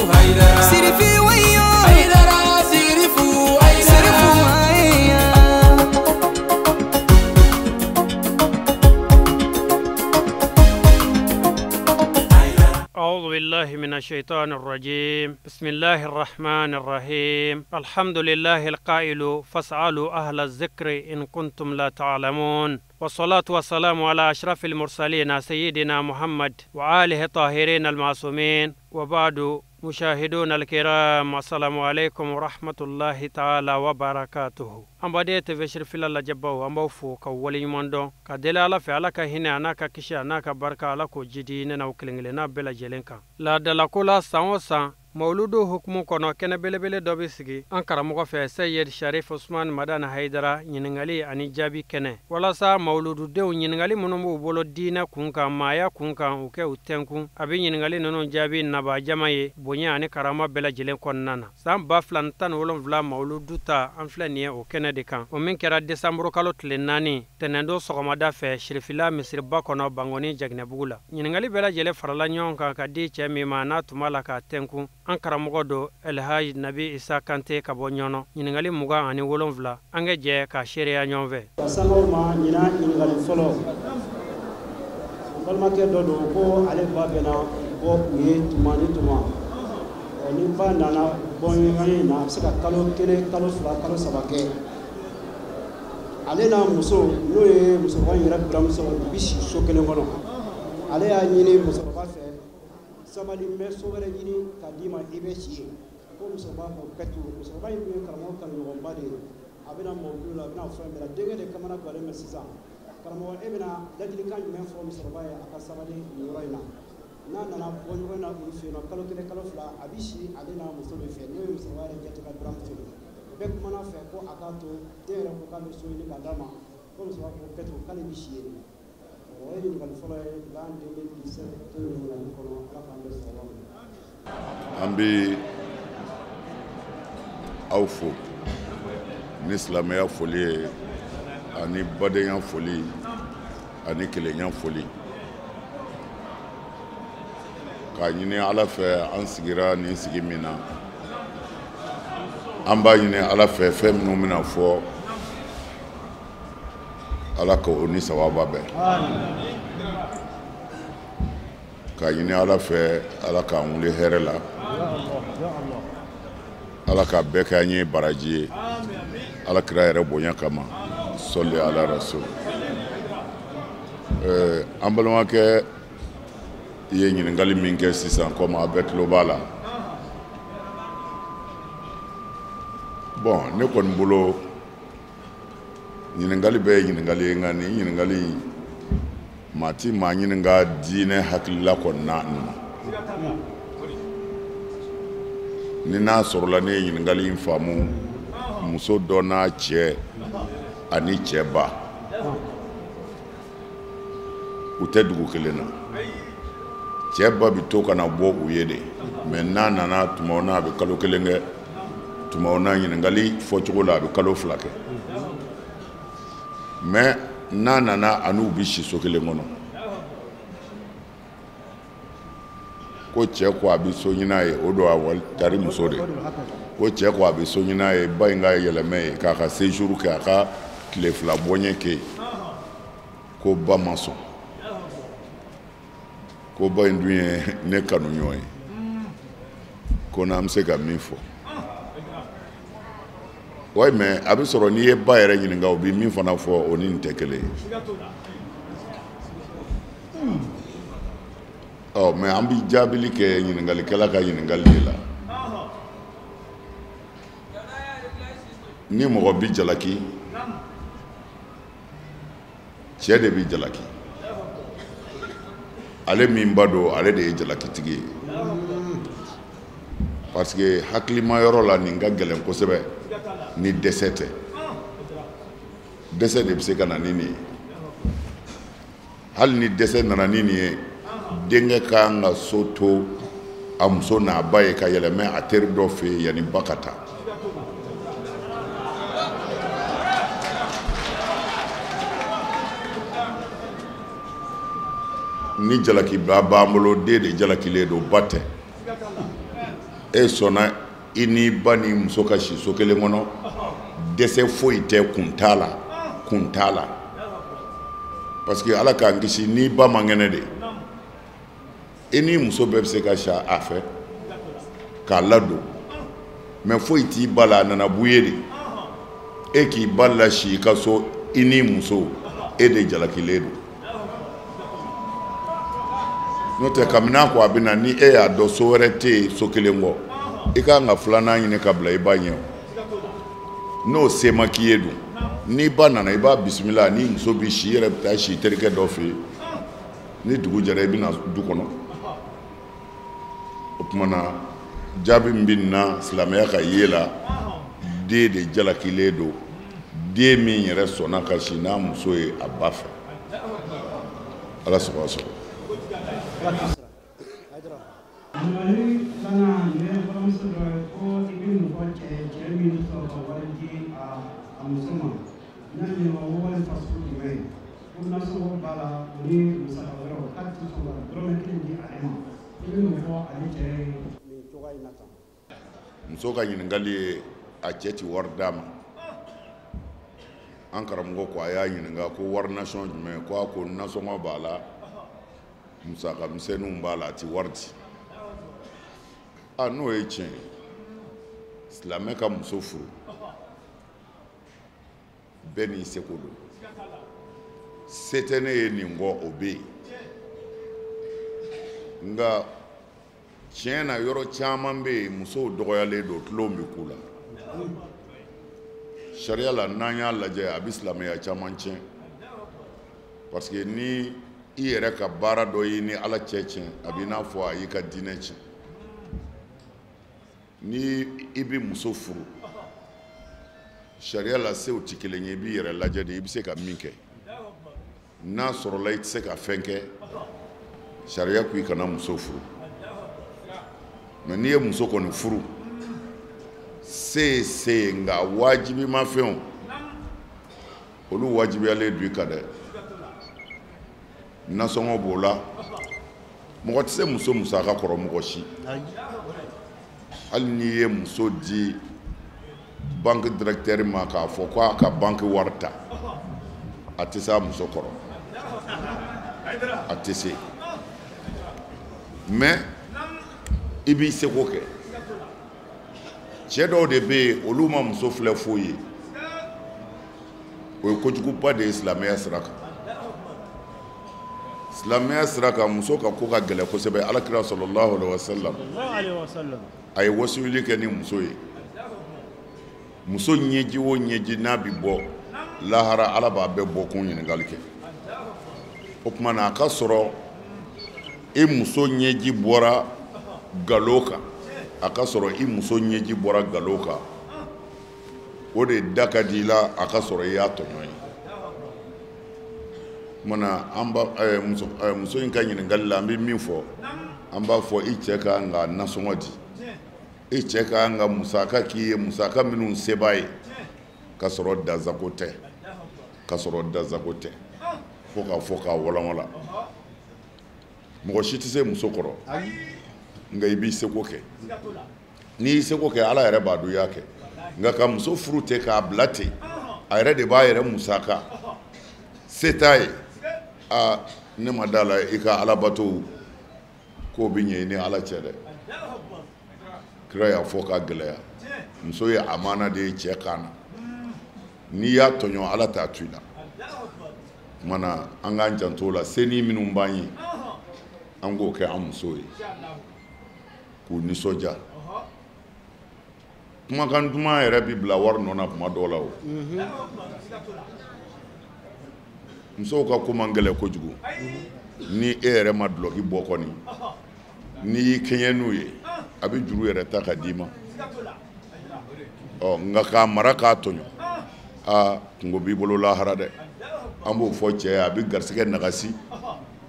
Haidara Sirifi wayo Haidara Sirifu Haidara Sirifu Haidara. أعوذ بالله من الشيطان الرجيم. بسم الله الرحمن الرحيم. الحمد لله القائل فاسألوا أهل الذكر إن كنتم لا تعلمون، والصلاة والسلام على أشرف المرسلين سيدنا محمد وآله الطاهرين المعصومين، وبعد. مشاهدون الكرام، السلام عليكم ورحمة الله تعالى وبركاته. An baden TV Sirifila lajɛbaw, an b'aw fo ka waleɲuman dɔn ka deli Ala fɛ, Ala ka hinɛ a n'a ka kisi a n'a ka barika, Ala k'o jidi ne n'aw kelen kelenna bɛɛ lajɛlen kan. Laadalako la, san o san mawuludu hukumu kɔnɔ, kɛnɛ belebele dɔ bɛ sigi an karamɔgɔ fɛ, Seyid Sharif Usman Madani Haidara, ɲininkali ani jaabi kɛnɛ, walasa mawulududenw ɲininkali minnu b'u bolo diinɛ kun kan, maaya kun kan, u kɛ u tɛnkun. A bɛ ɲininkali ninnu jaabi naba jama ye bonya ani karama bɛɛ lajɛlen kɔnɔna na. San 2017 mawuludu ta, an filɛ nin ye o kɛnɛ de kan, o min kɛra desanburu kalo tile 4 tɛnɛndon sɔgɔmada fɛ Sirifila misiriba kɔnɔ Bangoni Jaginɛbugu la. Ɲininkali bɛɛ lajɛlen farala ɲɔgɔn kan ka di cɛ min ma n'a tun b'a la k'a tɛnkun, an karamɔgɔ don Elhaji Nabi Isa Kante ka bɔ Ɲɔnɔ. Ɲininkali 27, an ka jɛ ka seereya ɲɔgɔn fɛ. Ka sangaw ma ɲinan ɲininkali fɔlɔ, balimakɛ dɔ don ko ale ba bɛna bɔ u ye tuma ni tuma. Ni ba nana bɔ ɲɔgɔn na, a bɛ se ka kalo 1, kalo 2, kalo 3 kɛ. Ale n'a muso, n'o ye musokɔrɔba in yɛrɛ buramuso, u bɛ si so kelen kɔnɔ. Ale y'a ɲini musokɔrɔba fɛ, sabali, n bɛ so wɛrɛ ɲini ka d'i ma, i bɛ si yen. Ko musokɔrɔba ko kɛtu. Musokɔrɔba in tun ye karamɔgɔ kanuɲɔgɔnba de ye. A bɛna mɔbili la, a bɛna fɛn bɛɛ la. Denkɛ de kamana guwalen bɛ sisan. Karamɔgɔ, e bɛna ladilikan jumɛn fɔ musokɔrɔba ye a ka sabali nin yɔrɔ in na? N'a nana bɔ ɲɔgɔn na olu fɛ yen nɔ, kalo 1, kalo 2, a bɛ si ale n'a muso de fɛ, n'o ye musokɔrɔba yɛrɛ jate ka buramuso de ye. Bɛɛ kumana fɛ ko a k'a to, den yɛrɛ ko k'a bɛ so ɲini k'a d'a ma. Ko musokɔrɔba ko kɛtu, k'ale bɛ si yen. O ye ɲininkali fɔlɔ ye l'an 2017 ɲininkali kɔnɔ. Ala k'an bɛɛ sɔrɔ. An bɛ aw fo ni silamɛya foli ye, ani badenya foli, ani kelenya foli, k'a ɲini Ala fɛ. An sigira nin sigi min na, an b'a ɲini Ala fɛ, fɛn minnu bɛna fɔ, Ala ka o ni sababa bɛn. K'a ɲini Ala fɛ, Ala k'an wuli hɛrɛ la, Ala k'a bɛɛ kɛ an ye baraji ye, Ala kira yɛrɛ bonya kama, sɔli ala rasul. An balimakɛ i ye ɲininkali min kɛ sisan, komi a bɛɛ tulo b'a la. Bon, ne kɔni bolo, ɲininkali bɛɛ ye ɲininkali ye, nka nin ɲininkali in, maa ti maa ɲininka diinɛ hakilila kɔni na nin na. Ni n'a sɔrɔla ne ye ɲininkali in faamu, muso dɔ n'a cɛ ani cɛ ba, u tɛ dugu kelen na. Cɛ ba bɛ to ka na bɔ u ye de, mɛ n'a nana, tuma o n'a a bɛ kalo 1 kɛ, tuma o n'a ɲininkali fɔcogo la, a bɛ kalo 2 kɛ. Mɛ n'a nana, a n'u bɛ si so kelen kɔnɔ. Ko cɛ ko a bɛ so ɲini a ye, o don a wali tari muso de. Ko cɛ ko a bɛ so ɲini a ye, ba in ka yɛlɛmɛ ye k'a ka séjour kɛ, a ka tile 2 bɔɲɛ kɛ yen. Ko ba ma sɔn. Ko ba in dun ye ne kanu ɲɔgɔn ye, ko n'an bɛ se ka min fɔ. Ouais, mais a bɛ sɔrɔ n'i ye ba yɛrɛ ɲininka, o bɛ min fana fɔ, o ni nin tɛ kelen ye. Ɔ, mais an bɛ jaabili kɛ ɲininkalikɛla ka ɲininkali de la. Ni mɔgɔ bɛ jalaki, cɛ de bɛ jalaki. Ale min ba don, ale de ye jalakitigi ye. Parce que hakilima yɔrɔ la, nin ka gɛlɛn kosɛbɛ ni dɛsɛ tɛ. Dɛsɛ de bɛ se ka na ni nin ye. Hali ni dɛsɛ nana ni nin ye, denkɛ ka kan ka so to a muso n'a ba ye ka yɛlɛmɛ a teri dɔ fɛ yen yanni ba ka taa. Ni jalakiba b'an bolo, den de jalakilen don, ba tɛ. E sɔnna i n'i ba ni muso ka si so kelen kɔnɔ, dɛsɛ foyi tɛ, kun t'a la, kun t'a la. Parce que Ala k'an kisi, n'i ba man kɛnɛ de, i n'i muso bɛɛ bɛ se ka si a fɛ k'a ladon, mais foyi t'i ba la, a nana b'u ye de. E k'i ba lasi i ka so, i n'i muso, e de jalakilen don. N'o tɛ kabini a ko a bɛ na, ni e y'a dɔn so wɛrɛ tɛ yen so kelen kɔ, i ka kan ka filanan ɲini ka bila i ba ɲɛ. N'o se ma k'i ye dun, n'i ba nana i b'a bisimila, ni muso bɛ si, i yɛrɛ bɛ taa si terikɛ dɔ fɛ yen, ni dugu jɛra i bɛ na du kɔnɔ. O tuma na jaabi min bɛ na silamɛya ka ye la, den de jalakilen don, den min yɛrɛ sɔnna ka si n'a muso ye a ba fɛ. Ala sago sɔrɔ. Ɲininkali filanan nin ye balimamuso dɔ ye ko i bɛ mun fɔ cɛ cɛ min bɛ sɔrɔ ka wari di a muso ma, n'a ɲininka ko wari fasugu jumɛn ye, ko nasɔngɔ b'a la o ni musaka wɛrɛw, k'a tɛ sɔn ka dɔrɔmɛ kelen di ale ma, i bɛ mun fɔ ale cɛ ye nin cogoya in na tan? Muso ka ɲininkali ye a cɛ ti wari d'a ma. An karamɔgɔ ko a y'a ɲininka ko wari nasɔngɔ jumɛn, ko a ko nasɔngɔ b'a la, musaka misɛnninw b'a la, a ti wari di. A n'o ye tiɲɛ ye, silamɛ ka muso furu bɛɛ n'i seko don. Se tɛ ne ye nin kɔ, o bɛ yen, nka tiɲɛ na yɔrɔ caman bɛ yen musow dɔgɔyalen don, tulon bɛ k'u la. Sariya la n'an y'a lajɛ a bɛ silamɛya caman tiɲɛ, parce que ni i yɛrɛ ka baara dɔ ye ni Ala cɛ tiɲɛ, a b'i n'a fɔ a y'i ka diinɛ tiɲɛ. Ni i bɛ muso furu, sariya la sew tɛ kelen ye, i b'i yɛrɛ lajɛ de, i bɛ se ka min kɛ. N'a sɔrɔla i tɛ se ka fɛn kɛ, sariya ko i kana muso furu. Mais n'i ye muso kɔni furu, se ye se ye, nka wajibi ma fɛnw olu wajibiyalen don i kan dɛ. Nasɔngɔ b'o la, mɔgɔ tɛ se muso musaka kɔrɔ, mɔgɔ si. Hali n'i ye muso di banque directeur ma k'a fɔ k'a ka banque wari ta, a tɛ se a muso kɔrɔ, a tɛ se. Mais i b'i seko kɛ. Cɛ dɔw de bɛ yen, olu ma muso filɛ foyi ye, o ye kojuguba de ye silamɛya sira kan. Silamɛya sira kan, muso ka ko ka gɛlɛn kosɛbɛ. Ala kira sallallahu alaihi wasallam a ye wasuli kɛ ni muso ye. Muso ɲɛji o ɲɛji n'a bɛ bɔ lahara, Ala b'a bɛɛ bɔ kun ɲininkali kɛ. O tuma na a ka sɔrɔ i muso ɲɛji bɔra nkalon kan, a ka sɔrɔ i muso ɲɛji bɔra nkalon kan, o de da ka di i la, a ka sɔrɔ i y'a tɔɲɔ ye. O tuma na an ba muso in ka ɲininkali la, an bɛ min fɔ, an b'a fɔ i cɛ ka kan ka nasɔngɔ di, i cɛ ka kan ka musaka k'i ye, musaka minnu se b'a ye, ka sɔrɔ dansago tɛ, ka sɔrɔ dansago tɛ, fo k'a fɔ k'a walanwalan. Mɔgɔ si tɛ se muso kɔrɔ, nka i b'i seko kɛ. N'i y'i seko kɛ, Ala yɛrɛ b'a dɔn i y'a kɛ. Nka ka muso furu ten k'a bila ten, a yɛrɛ de b'a yɛrɛ musaka, se t'a ye. Aa, ne ma da la i ka alabato k'o bɛ ɲɛ i ni Ala cɛ dɛ. Kira y'a fɔ k'a gɛlɛya, muso ye amana de ye cɛ kan na, n'i y'a tɔɲɔ Ala t'a to i la. O tuma na an k'an janto o la, seni minnu b'an ye, an k'o kɛ an muso ye k'u nisɔndiya. Kumakan duman yɛrɛ bɛ bila wari nɔ na kuma dɔw la o. Musow ka ko man gɛlɛn kojugu. Ni e yɛrɛ ma dulɔki bɔ kɔni, n'i y'i kɛɲɛ n'u ye, a bɛ juru yɛrɛ ta ka d'i ma. Ɔ nka k'a mara k'a tɔɲɔ, aa kungo b'i bolo lahara dɛ. An b'o fɔ cɛ ye, a bɛ garisɛgɛ nagasi,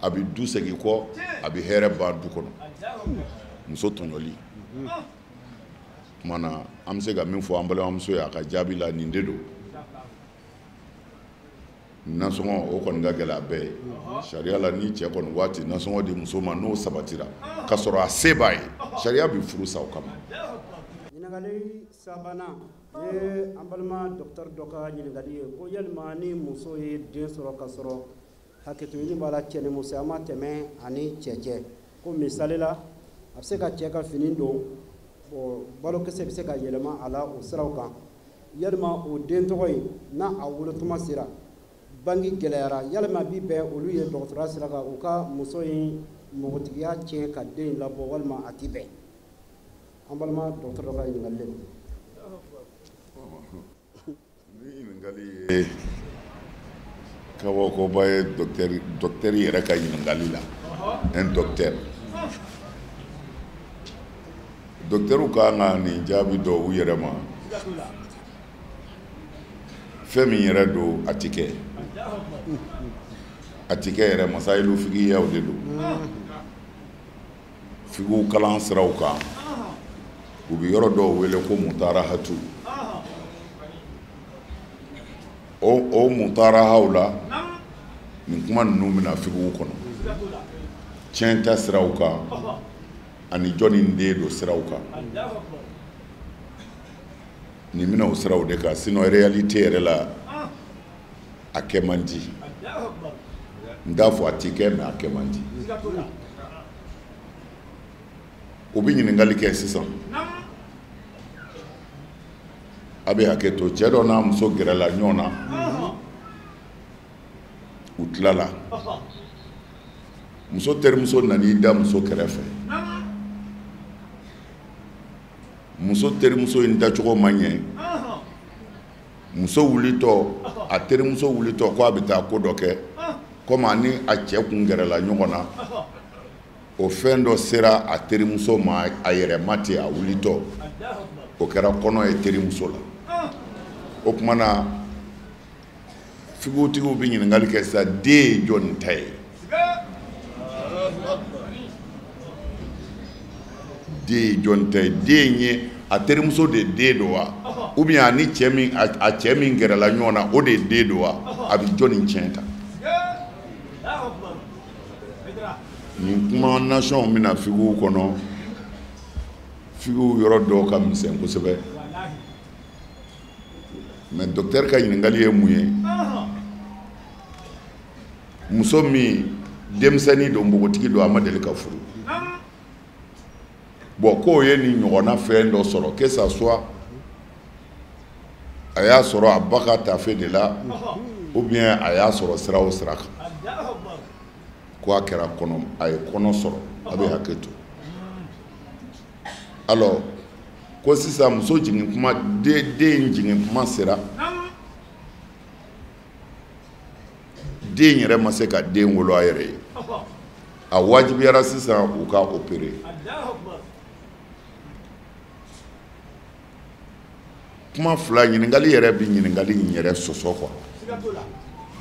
a bɛ du segin kɔ, a bɛ hɛrɛ ban du kɔnɔ. Muso tɔɲɔli. Tuma na an bɛ se ka min fɔ an balimamuso ye a ka jaabi la, nin de don. Nasɔngɔ o kɔni ka gɛlɛn a bɛɛ ye. Sariya la, ni cɛ kɔni waati nasɔngɔ di muso ma, n'o sabatira k'a sɔrɔ a se b'a ye, sariya bɛ furu sa o kama. Ɲininkali sabanan ye an balima docteur dɔ ka ɲininkali ye, ko yalima ni muso ye den sɔrɔ ka sɔrɔ hakɛtoɲini b'a la, cɛ ni musoya ma tɛmɛ ani cɛ cɛ, ko misali la a bɛ se ka cɛ ka fini don, balokisɛ bɛ se ka yɛlɛma a la o siraw kan, yalima o den tɔgɔ in n'a a wolotuma sera bange gɛlɛyara, yalima bi bɛn olu ye dɔgɔtɔrɔya sira kan u ka muso in npogotigiya tiɲɛ ka den in labɔ, walima a ti bɛn? An balima dɔgɔtɔrɔ dɔ ka ɲininkali de don. Ni ɲininkali ye kabakoba ye docteur yɛrɛ ka ɲininkali la. Un docteur, docteur ka kan ka nin jaabi dɔn u yɛrɛ ma. Fɛn min yɛrɛ don, a ti kɛ, a ti kɛ yɛrɛ. Masayilu figiyaw de don, figiw kalan siraw kan, u bɛ yɔrɔ dɔw wele ko mutarahatu. O mutarahaw la, nin kuma ninnu bɛna figiw kɔnɔ, tiɲɛ ta siraw kan ani jɔnni den don siraw kan, nin bɛna o siraw de kan. Sinon réalité yɛrɛ la, a kɛ man di. N t'a fɔ a ti kɛ, mais a kɛ man di. U bɛ ɲininkali kɛ sisan, a bɛ hakɛ to, cɛ dɔ n'a muso gɛrɛla ɲɔgɔn na, u tilala, muso terimuso nan'i da muso kɛrɛfɛ. Muso terimuso in dacogo ma ɲɛ. Muso wulitɔ, a terimuso wulitɔ ko a bɛ taa ko dɔ kɛ, komi a ni a cɛ kun gɛrɛla ɲɔgɔn na, o fɛn dɔ sera a terimuso ma a yɛrɛ ma ten, a wulitɔ o kɛra kɔnɔ ye terimuso la. O tuma na, figutigiw bɛ ɲininkali kɛ sisan, den ye jɔnni ta ye? Den ye jɔnni ta ye? Den ye a terimuso de den don wa, ou bien a ni cɛ min, a cɛ min gɛrɛla ɲɔgɔn na, o de den don wa? A bɛ jɔnni tiɲɛ ta? Nin kuma nasɔnw bɛna figiw kɔnɔ. Figiw yɔrɔ dɔw ka misɛn kosɛbɛ. Mais docteur ka ɲininkali ye mun ye? Muso min denmisɛnnin don, npogotigi don, a ma deli ka furu, bon, k'o ye nin ɲɔgɔnna fɛn dɔ sɔrɔ, que ça soit a y'a sɔrɔ a ba ka tafe de la, ou bien a y'a sɔrɔ sira o sira kan, ko a kɛra kɔnɔ, a ye kɔnɔ sɔrɔ. A bɛ hakɛ to. Alors ko sisan muso jigin kuma, den jigin kuma sera, den yɛrɛ ma se ka den wolo a yɛrɛ ye, a wajibiyara sisan u ka opérer. Kuma fila, ɲininkali yɛrɛ bɛ ɲininkali in yɛrɛ sɔsɔ quoi.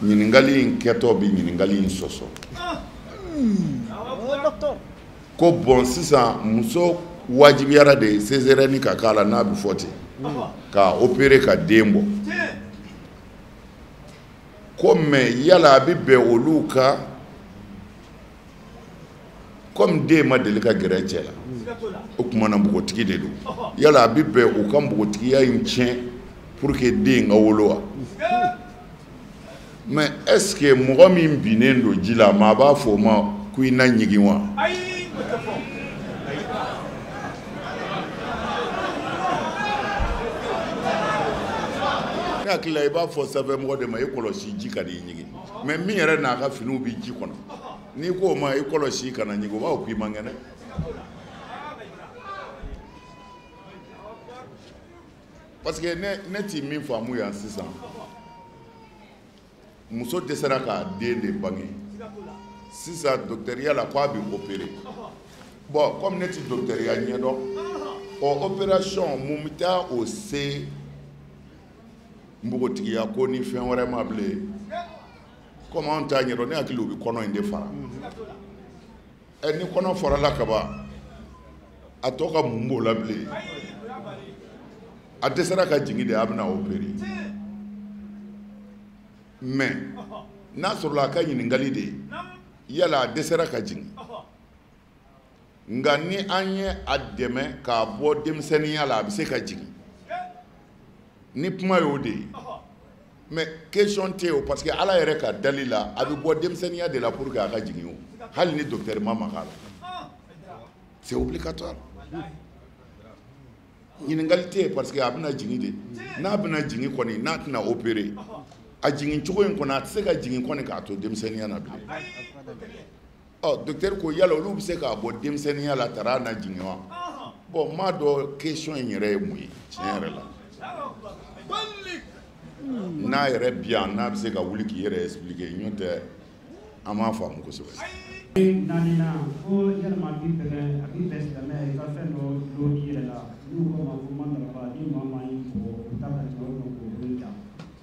Ɲininkali in kɛtɔ bɛ ɲininkali in sɔsɔ. Ko bon, sisan muso wajibiyara de césarienne ka k'a la, n'a bɛ fɔ ten, ka opérer ka den bɔ. Ko mais yala a bɛ bɛn olu ka, comme den ma deli ka gɛrɛ cɛ la, o tuma na npogotigi de don, yala a bɛ bɛn u ka npogotigiya in tiɲɛ pour que den ka wolo wa? Mais est ce que mɔgɔ min binnen don ji la, maa b'a fɔ o ma ko i na ɲigin wa? Ne hakili la, i b'a fɔ sanfɛmɔgɔ de ma i kɔlɔsi ji ka n'i ɲigin. Mais min yɛrɛ n'a ka finiw bɛ ji kɔnɔ, n'i ko o ma i kɔlɔsi kana ɲigin, o b'a fɔ k'i man kɛnɛ. Parce que ne ti min faamu yan sisan, muso dɛsɛra k'a den de bange sisan docteur la, k'a bɛ opérer. Bon, comme ne ti docteur ɲɛdɔn, o opération mun bɛ taa o se npogotigiya ko ni fɛn wɛrɛ ma bilen? Comme anw t'a ɲɛdɔn, ne hakili u bɛ kɔnɔ in de fara. Ɛ, ni kɔnɔ farala kaban, a tɔ ka mun b'o la bilen? A dɛsɛra ka jigin de, a bɛna opérer. Mais n'a sɔrɔla a ka ɲininkali de ye, yala a dɛsɛra ka jigin, nka ni an ye a dɛmɛ k'a bɔ denmisɛnninya la, a bɛ se ka jigin. Ni kuma y'o de ye, mais question tɛ yen o, parce que Ala yɛrɛ ka dali la, a bɛ bɔ denmisɛnninya de la pour que a ka jigin o, hali ni docteur ma maga a la, c'est obligatoire. Ɲininkali tɛ yen, parce que a bɛna jigin de. N'a bɛna jigin kɔni, n'a tɛna opérer, a jigin cogo in kɔni, a tɛ se ka jigin kɔni k'a to denmisɛnninya na bilen. Ɔ, docteur ko yala olu bɛ se k'a bɔ denmisɛnninya la taara na jigin wa? Bon, n m'a dɔn question in yɛrɛ ye mun ye tiɲɛ yɛrɛ la. N'a yɛrɛ bi yan, n'a bɛ se ka wuli k'i yɛrɛ expliquer, n'o tɛ an m'a faamu kosɛbɛ. Naaninan ko yalima bi bɛn a bi bɛn silamɛya i ka fɛn dɔ dulon i yɛrɛ la, n'u ko ma ko mandaraba, ni maa maa y'i bugɔ, u ta ka jigin o k'o bolo ta,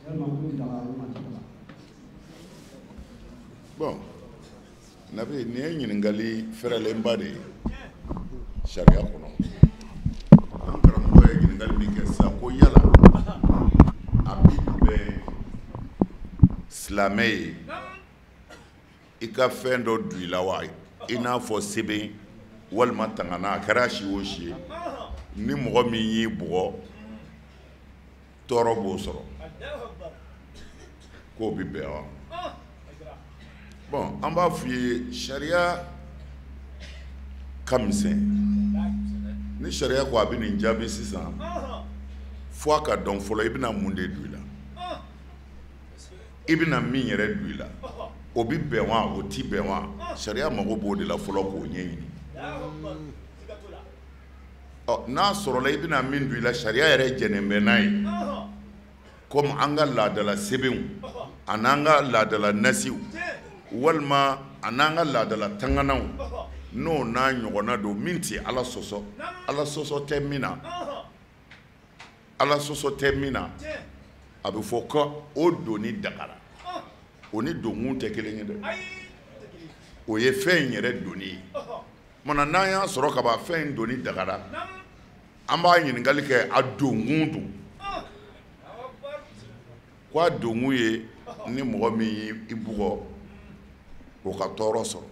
yalima k'o daga walima a tɛ daga? Bon, Nabi, nin ye ɲininkali fɛrɛlenba de ye sariya kɔnɔ. An karamɔgɔ ye ɲininkali min kɛ sisan, ko yala a bi bɛn silamɛ ye i ka fɛn dɔ don i la wa, i n'a fɔ sɛbɛn walima tangana, a kɛra si o si ye, ni mɔgɔ min y'i bugɔ, tɔɔrɔ b'o sɔrɔ, k'o bi bɛn wa? Bon, an b'a f'i ye, sariya ka misɛn. Ni sariya ko a bɛ nin jaabi sisan, fo a ka dɔn fɔlɔ i bɛna mun de don i la, i bɛna min yɛrɛ don i la, o bɛ bɛn wa, o ti bɛn wa? Sariya mago b'o de la fɔlɔ k'o ɲɛɲini. Ɔ, n'a sɔrɔla i bɛna min don i la, sariya yɛrɛ jɛnnen bɛ n'a ye, komi an ka laadala sɛbɛnw an'an ka laadala nasiw, walima an'an ka laadala tanganaw, n'o n'a ɲɔgɔnna don, min tɛ Ala sɔsɔ, Ala sɔsɔ tɛ min na, Ala sɔsɔ tɛ min na, a bɛ fɔ ko o doni dagara. O ni donkun tɛ kelen ye dɛ, o ye fɛn in yɛrɛ doni ye. Munna n'an y'a sɔrɔ kaban fɛn in doni dagara, an b'a ɲininkali kɛ a donkun don. Ko a donkun ye ni mɔgɔ min y'i bugɔ, o ka tɔɔrɔ sɔrɔ.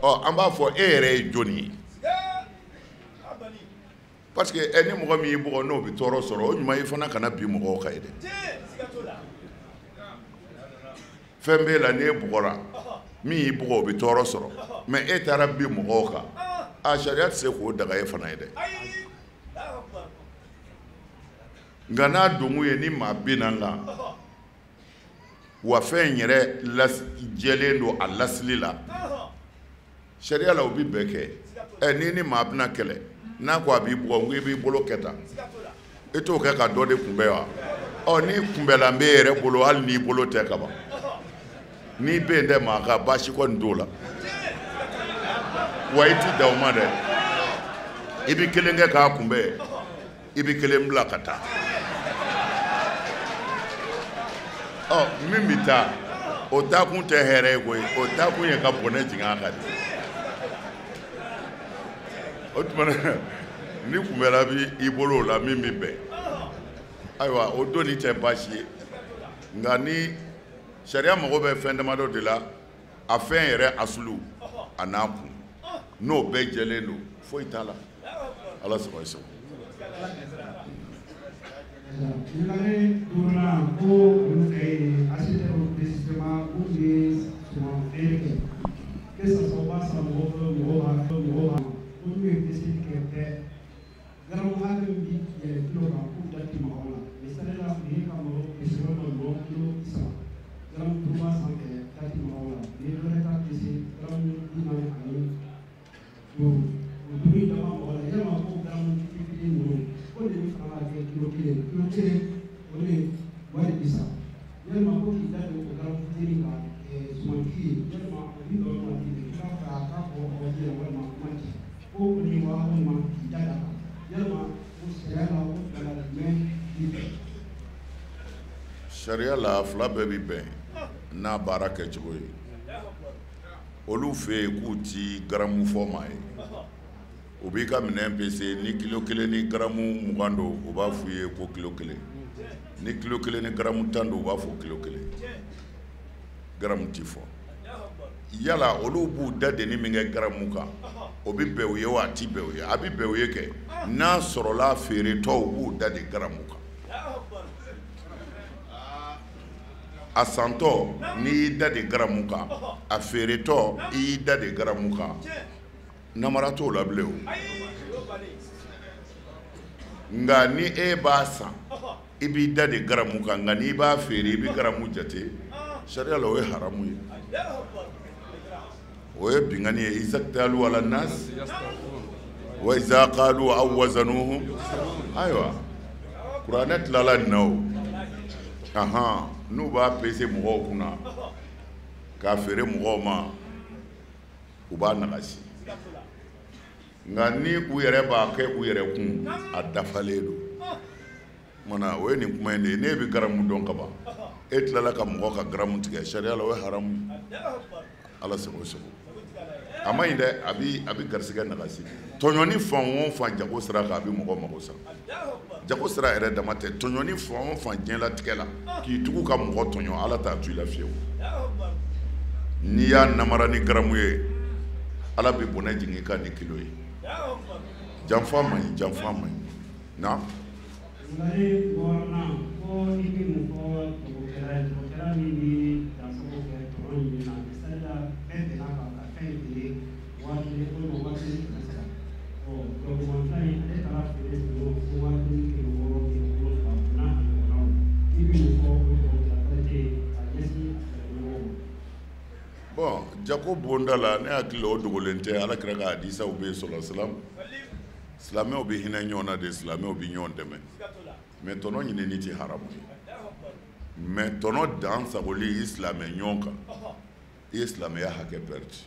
Ɔ, an b'a fɔ e yɛrɛ ye jɔnni ye? Parce que ni mɔgɔ min y'i bugɔ n'o bɛ tɔɔrɔ sɔrɔ, o ɲuman i fana kana bin mɔgɔw kan ye dɛ. Fɛn b'e la, n'e bugɔra, min y'i bugɔ o bɛ tɔɔrɔ sɔrɔ, mais e taara bin mɔgɔw kan, a sariya tɛ se k'o daga e fana ye dɛ. Nka n'a donkun ye ni maa binna n kan, wa fɛn in yɛrɛ jɛlen don a lasili la, sariya la o bɛ bɛɛ kɛ. Ɛ, ni ni maa bɛna kɛlɛ, n'a ko a b'i bugɔ, n ko i b'i bolo kɛ tan, e t'o kɛ ka dɔ de kunbɛn wa? Ɔ, ni kunbɛlan b'e yɛrɛ bolo, hali n'i bolo tɛ kaban, n'i bɛn tɛ maa kan, baasi kɔni t'o la. Wa i ti dan o ma dɛ, i bɛ kelen kɛ k'a kunbɛn, i bɛ kelen bila ka taa. Ɔ, min bɛ taa, o taakun tɛ hɛrɛ ye koyi, o taakun ye ka bɔnɛ jigin a kan de. O tuma na, ni kunbɛla bɛ i bolo o la, min bɛ bɛn, ayiwa, o donni tɛ baasi ye. Nka ni sariya mago bɛ fɛn damadɔ de la, a fɛn yɛrɛ asulu a n'a kun, n'o bɛɛ jɛlen don, foyi t'a la. Ala sago i sago. Ɲininkali duurunan ko olu fɛ yen, ACTR précisément, k'u ye suman feere kɛ, que ça soit u b'a san mɔgɔw bolo, mɔgɔw b'a mɔgɔw b'a, ko n'u ye peseli kɛ bɛɛ garamu hakɛ min bi yɛlɛ kilo kan, k'u da ti maga o la. Misali la, u ye ka malo pese walima ɲɔ kilo 30, garamu 5 b'a sanfɛ, da ti maga o la. U ye dɔ wɛrɛ ta pese, garamu 45, o duuru in da ma maga o la. Yalima ko garamu fitinin ninnu, ko de bɛ fara ka kɛ kilo kelen, kilo kelen o de wari bi sa. Yalima ko k'i da don o garamu fitinin kan sumantigi ye, yalima o bi bɛn o ma ten de, i b'a fɛ a k'a fɔ waati la walima kuma ci ko o ni wa, walima k'i da d'a kan, yalima ko sariya la o fila la jumɛn bi bɛn? Sariya la, fila bɛɛ bi bɛn n'a baara kɛcogo ye. Olu fɛ yen k'u ti garamu fɔ maa ye, u b'i ka minɛn pese, ni kilo 1 ni garamu 20 don, u b'a f'u ye ko kilo 1, ni kilo 1 ni garamu 10 don, u b'a fɔ kilo 1. garamu ti fɔ. Yala olu b'u da deni min kɛ garamu kan, o bɛ bɛn u ye wa a ti bɛn u ye? A bɛ bɛn u ye kɛ n'a sɔrɔla feeretɔw b'u da de garamu kan. A santɔ n'i y'i da de garamu kan, a feeretɔ i y'i da de garamu kan, namara t'o la bilen o. Nka ni e b'a san, i b'i da de garamu kan, nka n'i b'a feere i bɛ garamu jate, sariya la o ye haramu ye. O ye binkanni ye. Izaktalu ala nas wa iza qalu aw wazanuhum. Ayiwa, kuranɛ tilala nin na o. Ahan, n'u b'a pese mɔgɔw kunna k'a feere mɔgɔw ma, u b'a nagasi. Nka ni u yɛrɛ b'a kɛ u yɛrɛ kun, a dafalen don. Mana o ye nin kuma in de ye. N'e bɛ garamu dɔn ka ban, e tilala ka mɔgɔ ka garamu tigɛ, sariya la o ye haramu ye. Ala sago sago. A ma ɲi dɛ, a bɛ garisigɛ nagasi. Tɔɲɔni fan o fan jago sira kan, a bɛ mɔgɔ mago sa. Jago sira yɛrɛ dama tɛ, tɔɲɔni fan o fan diɲɛlatigɛ la, k'i tugu ka mɔgɔ tɔɲɔ, Ala t'a to i la fiyewu. N'i y'a namara ni garamu ye, Ala bɛ bɔnɛ jigin i kan ni kilo ye. Janfa man ɲi, janfa man ɲi. Na. Ɲininkali wɔɔrɔnan, ko i bɛ mun fɔ jagokɛla min bɛ dansago kɛ tɔnɔ ɲini na? Misali la, bɛɛ bɛnna kan ka fɛn feere 1000 walima 1500. Ɔ jagomafɛn in, ale taara feere sɔrɔ fo 1600, 700 n'a ɲɔgɔnnaw. I bɛ mun fɔ o jagokɛla qualité ka ɲɛsin a feereɲɔgɔnw ma? Bon, jago bonda la, ne hakili la o dogolen tɛ. Ala kira ka hadisaw bɛ yen sɔlɔ salam. Silamɛw bɛ hinɛ ɲɔgɔn na de, silamɛw bɛ ɲɔgɔn dɛmɛ. Mais tɔnɔ ɲinini tɛ haramu ye. Mais tɔnɔ dan sagoli i silamɛ ɲɔgɔn kan, i ye silamɛya hakɛ pɛrɛdi,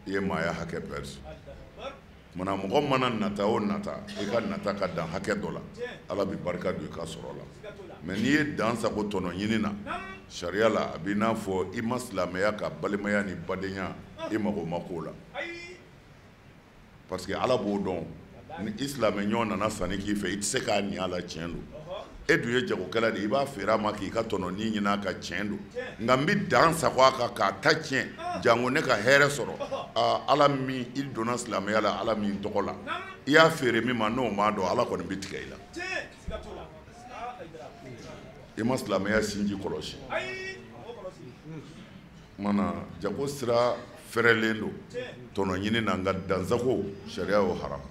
i ye maaya hakɛ pɛrɛdi. Munna mɔgɔ mana nata o nata, i ka nata ka dan hakɛ dɔ la, Ala bɛ barika don i ka sɔrɔ la. Mais n'i ye dan sago tɔnɔ ɲini na, sariya la a b'i n'a fɔ i ma silamɛya ka balimaya ni badenya, i mago ma k'o la. Parce que Ala b'o dɔn, ni i silamɛ ɲɔgɔn nana sanni k'i fɛ, i tɛ se k'a ɲɛ a la, tiɲɛ don. E dun ye jagokɛla de ye, i b'a feere a ma k'i ka tɔnɔ ni ɲini a ka, tiɲɛ don. Nka n bɛ dan sago a kan k'a ta tiɲɛ, janko ne ka hɛrɛ sɔrɔ. Ala min i donna silamɛya la, Ala min tɔgɔ la, i y'a feere min ma n'o m'a dɔn, Ala kɔni bɛ tigɛ i la. I ma silamɛya sinji kɔlɔsi. Mana jago sira fɛrɛlen don tɔnɔ ɲini na, nka dansago sariya y'o haramu.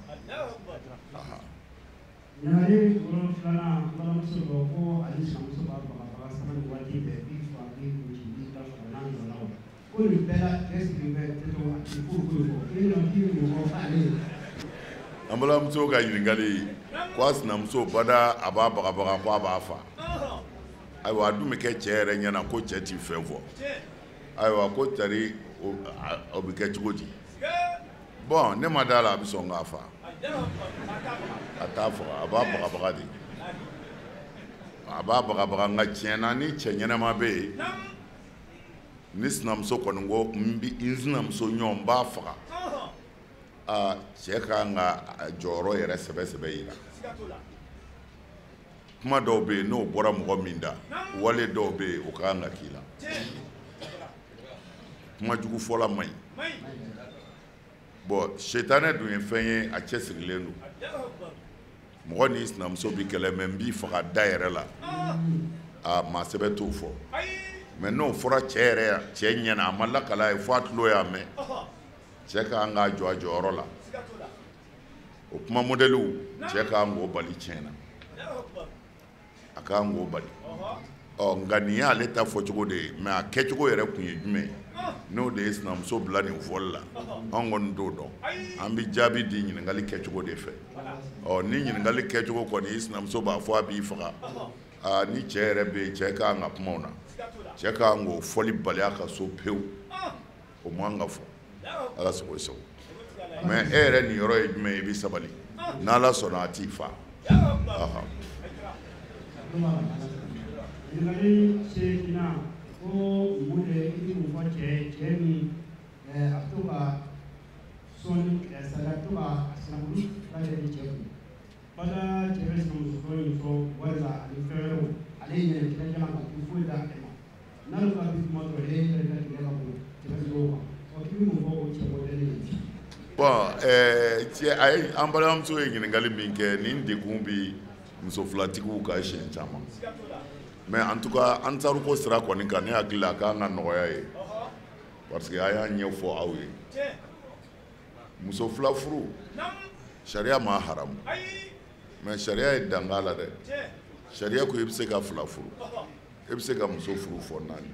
Ɲininkali wolonfilanan, n balimamuso dɔ ko ale sinamuso b'a bagabaga sanga ni waati bɛɛ, b'i fa, b'i gosi, b'i ta faga n'a ɲɔgɔnnaw. Ko nin bɛɛ la cɛ sigilen bɛ tɛ to a tɛ foyi foyi fɔ. E nɔ k'i bɛ mun fɔ ale ye? An balimamuso ka ɲininkali, ko a sinamuso bada a b'a bagabaga ko a b'a fa. Ayiwa, a dun bɛ kɛ cɛ yɛrɛ ɲɛna ko cɛ t'i fɛn fɔ. Ayiwa, ko tari o bɛ kɛ cogo di? Bon, ne ma d'a la a bɛ sɔn k'a fa. A t'a faga, a b'a bagabaga de. A b'a bagabaga, nka tiɲɛ na ni cɛ ɲɛnama bɛ yen, ni sinamuso kɔni ko n bi n sinamuso ɲɔgɔn n b'a faga, aa cɛ ka kan ka jɔyɔrɔ yɛrɛ sɛbɛ sɛbɛ yira. Kuma dɔw bɛ yen n'o bɔra mɔgɔ min da, wale dɔw bɛ yen o ka kan ka k'i la. Kuma jugu fɔla man ɲi. Bon, sitanɛ dun ye fɛn ye, a cɛsirilen don. Mɔgɔ n'i sinamuso bɛ kɛlɛ, mɛ n b'i faga da yɛrɛ la, a maa sɛbɛ t'o fɔ. Mais n'o fɔra cɛ yɛrɛ cɛ ɲɛna, a ma lakala ye fo a tulo y'a mɛn, cɛ ka kan k'a jɔ a jɔyɔrɔ la. O kuma modɛliw, cɛ ka kan k'o bali tiɲɛ na, a ka kan k'o bali. Ɔ nka nin y'ale ta fɔcogo de ye, mais a kɛcogo yɛrɛ kun ye jumɛn ye? N'o de ye sinamuso bila nin fɔli la, anw kɔni t'o dɔn. An bɛ jaabi di ɲininkali kɛcogo de fɛ. Ɔ ni ɲininkali kɛcogo kɔni, i sinamuso b'a fɔ a b'i faga, aa ni cɛ yɛrɛ bɛ yen, cɛ ka kan ka kuma o na. Cɛ ka kan k'o fɔli bali a ka so pewu, o man ka fɔ. Ala sago i sago. Mais e yɛrɛ nin yɔrɔ ye jumɛn ye, i bɛ sabali. N'Ala sɔnna a t'i fa. Ɲininkali seeginnan, ko mun de i bɛ mun fɔ cɛ ye, cɛ min a bɛ to ka sɔnni c'est à dire a bɛ to ka a sinankulu fila yɛrɛ di cɛ kun. Bada cɛ bɛ sinamuso dɔ in sɔn wari la ani fɛn wɛrɛw, ale ɲinɛ kɛnɛjalan ka tu foyi d'ale ma. N'ale ka bi kuma dɔrɔn e yɛrɛ ka keleya ka bon tɛmɛ dɔw kan. Ɔ k'i bɛ mun fɔ o cɛ mɔdɛli ye? Bon, cɛ, a ye an balimamuso ye ɲininkali min kɛ, nin degun bi muso filatigiw ka siɲɛ caman. Mais en tout cas, Ansaru ko sira kɔni kan, ne hakili la a k'an ka nɔgɔya ye, parce que a y'a ɲɛfɔ aw ye. Muso fila furu, sariya ma haramu, mais sariya ye danga la dɛ. Sariya ko i bɛ se ka fila furu, i bɛ se ka muso furu fɔ naani,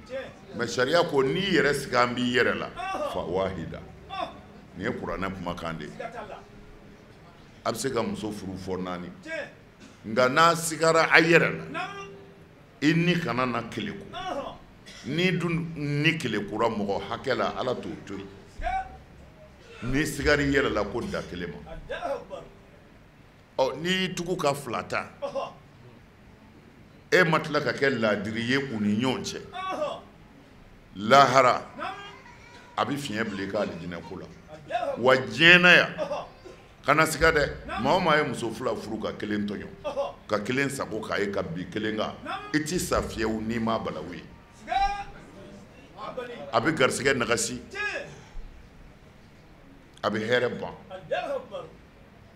mais sariya ko n'i yɛrɛ sigi an b'i yɛrɛ la fa wahida. Nin ye kuranɛ kumakan de ye. A bɛ se ka muso furu fɔ naani, nka n'a sigara a yɛrɛ la, i ni kana na keleku. N'i dun ni kelekura mɔgɔ hakɛ la, Ala t'o to yen. N'i sigara i yɛrɛ la ko da kelen ma. Ɔ, n'i y'i tugu ka fila ta, e ma tila ka kɛ laadiri ye u ni ɲɔgɔn cɛ, lahara a bɛ fiɲɛ bila i ka alijinɛ ko la. Wa diɲɛ na yan, kana siga dɛ, maa o maa ye muso fila furu ka kelen tɔɲɔ, ka kelen sago k'a ye ka bin kelen kan, i ti sa fiyewu n'i ma balawu ye. A bɛ garisɛgɛ nagasi, a bɛ hɛrɛ ban.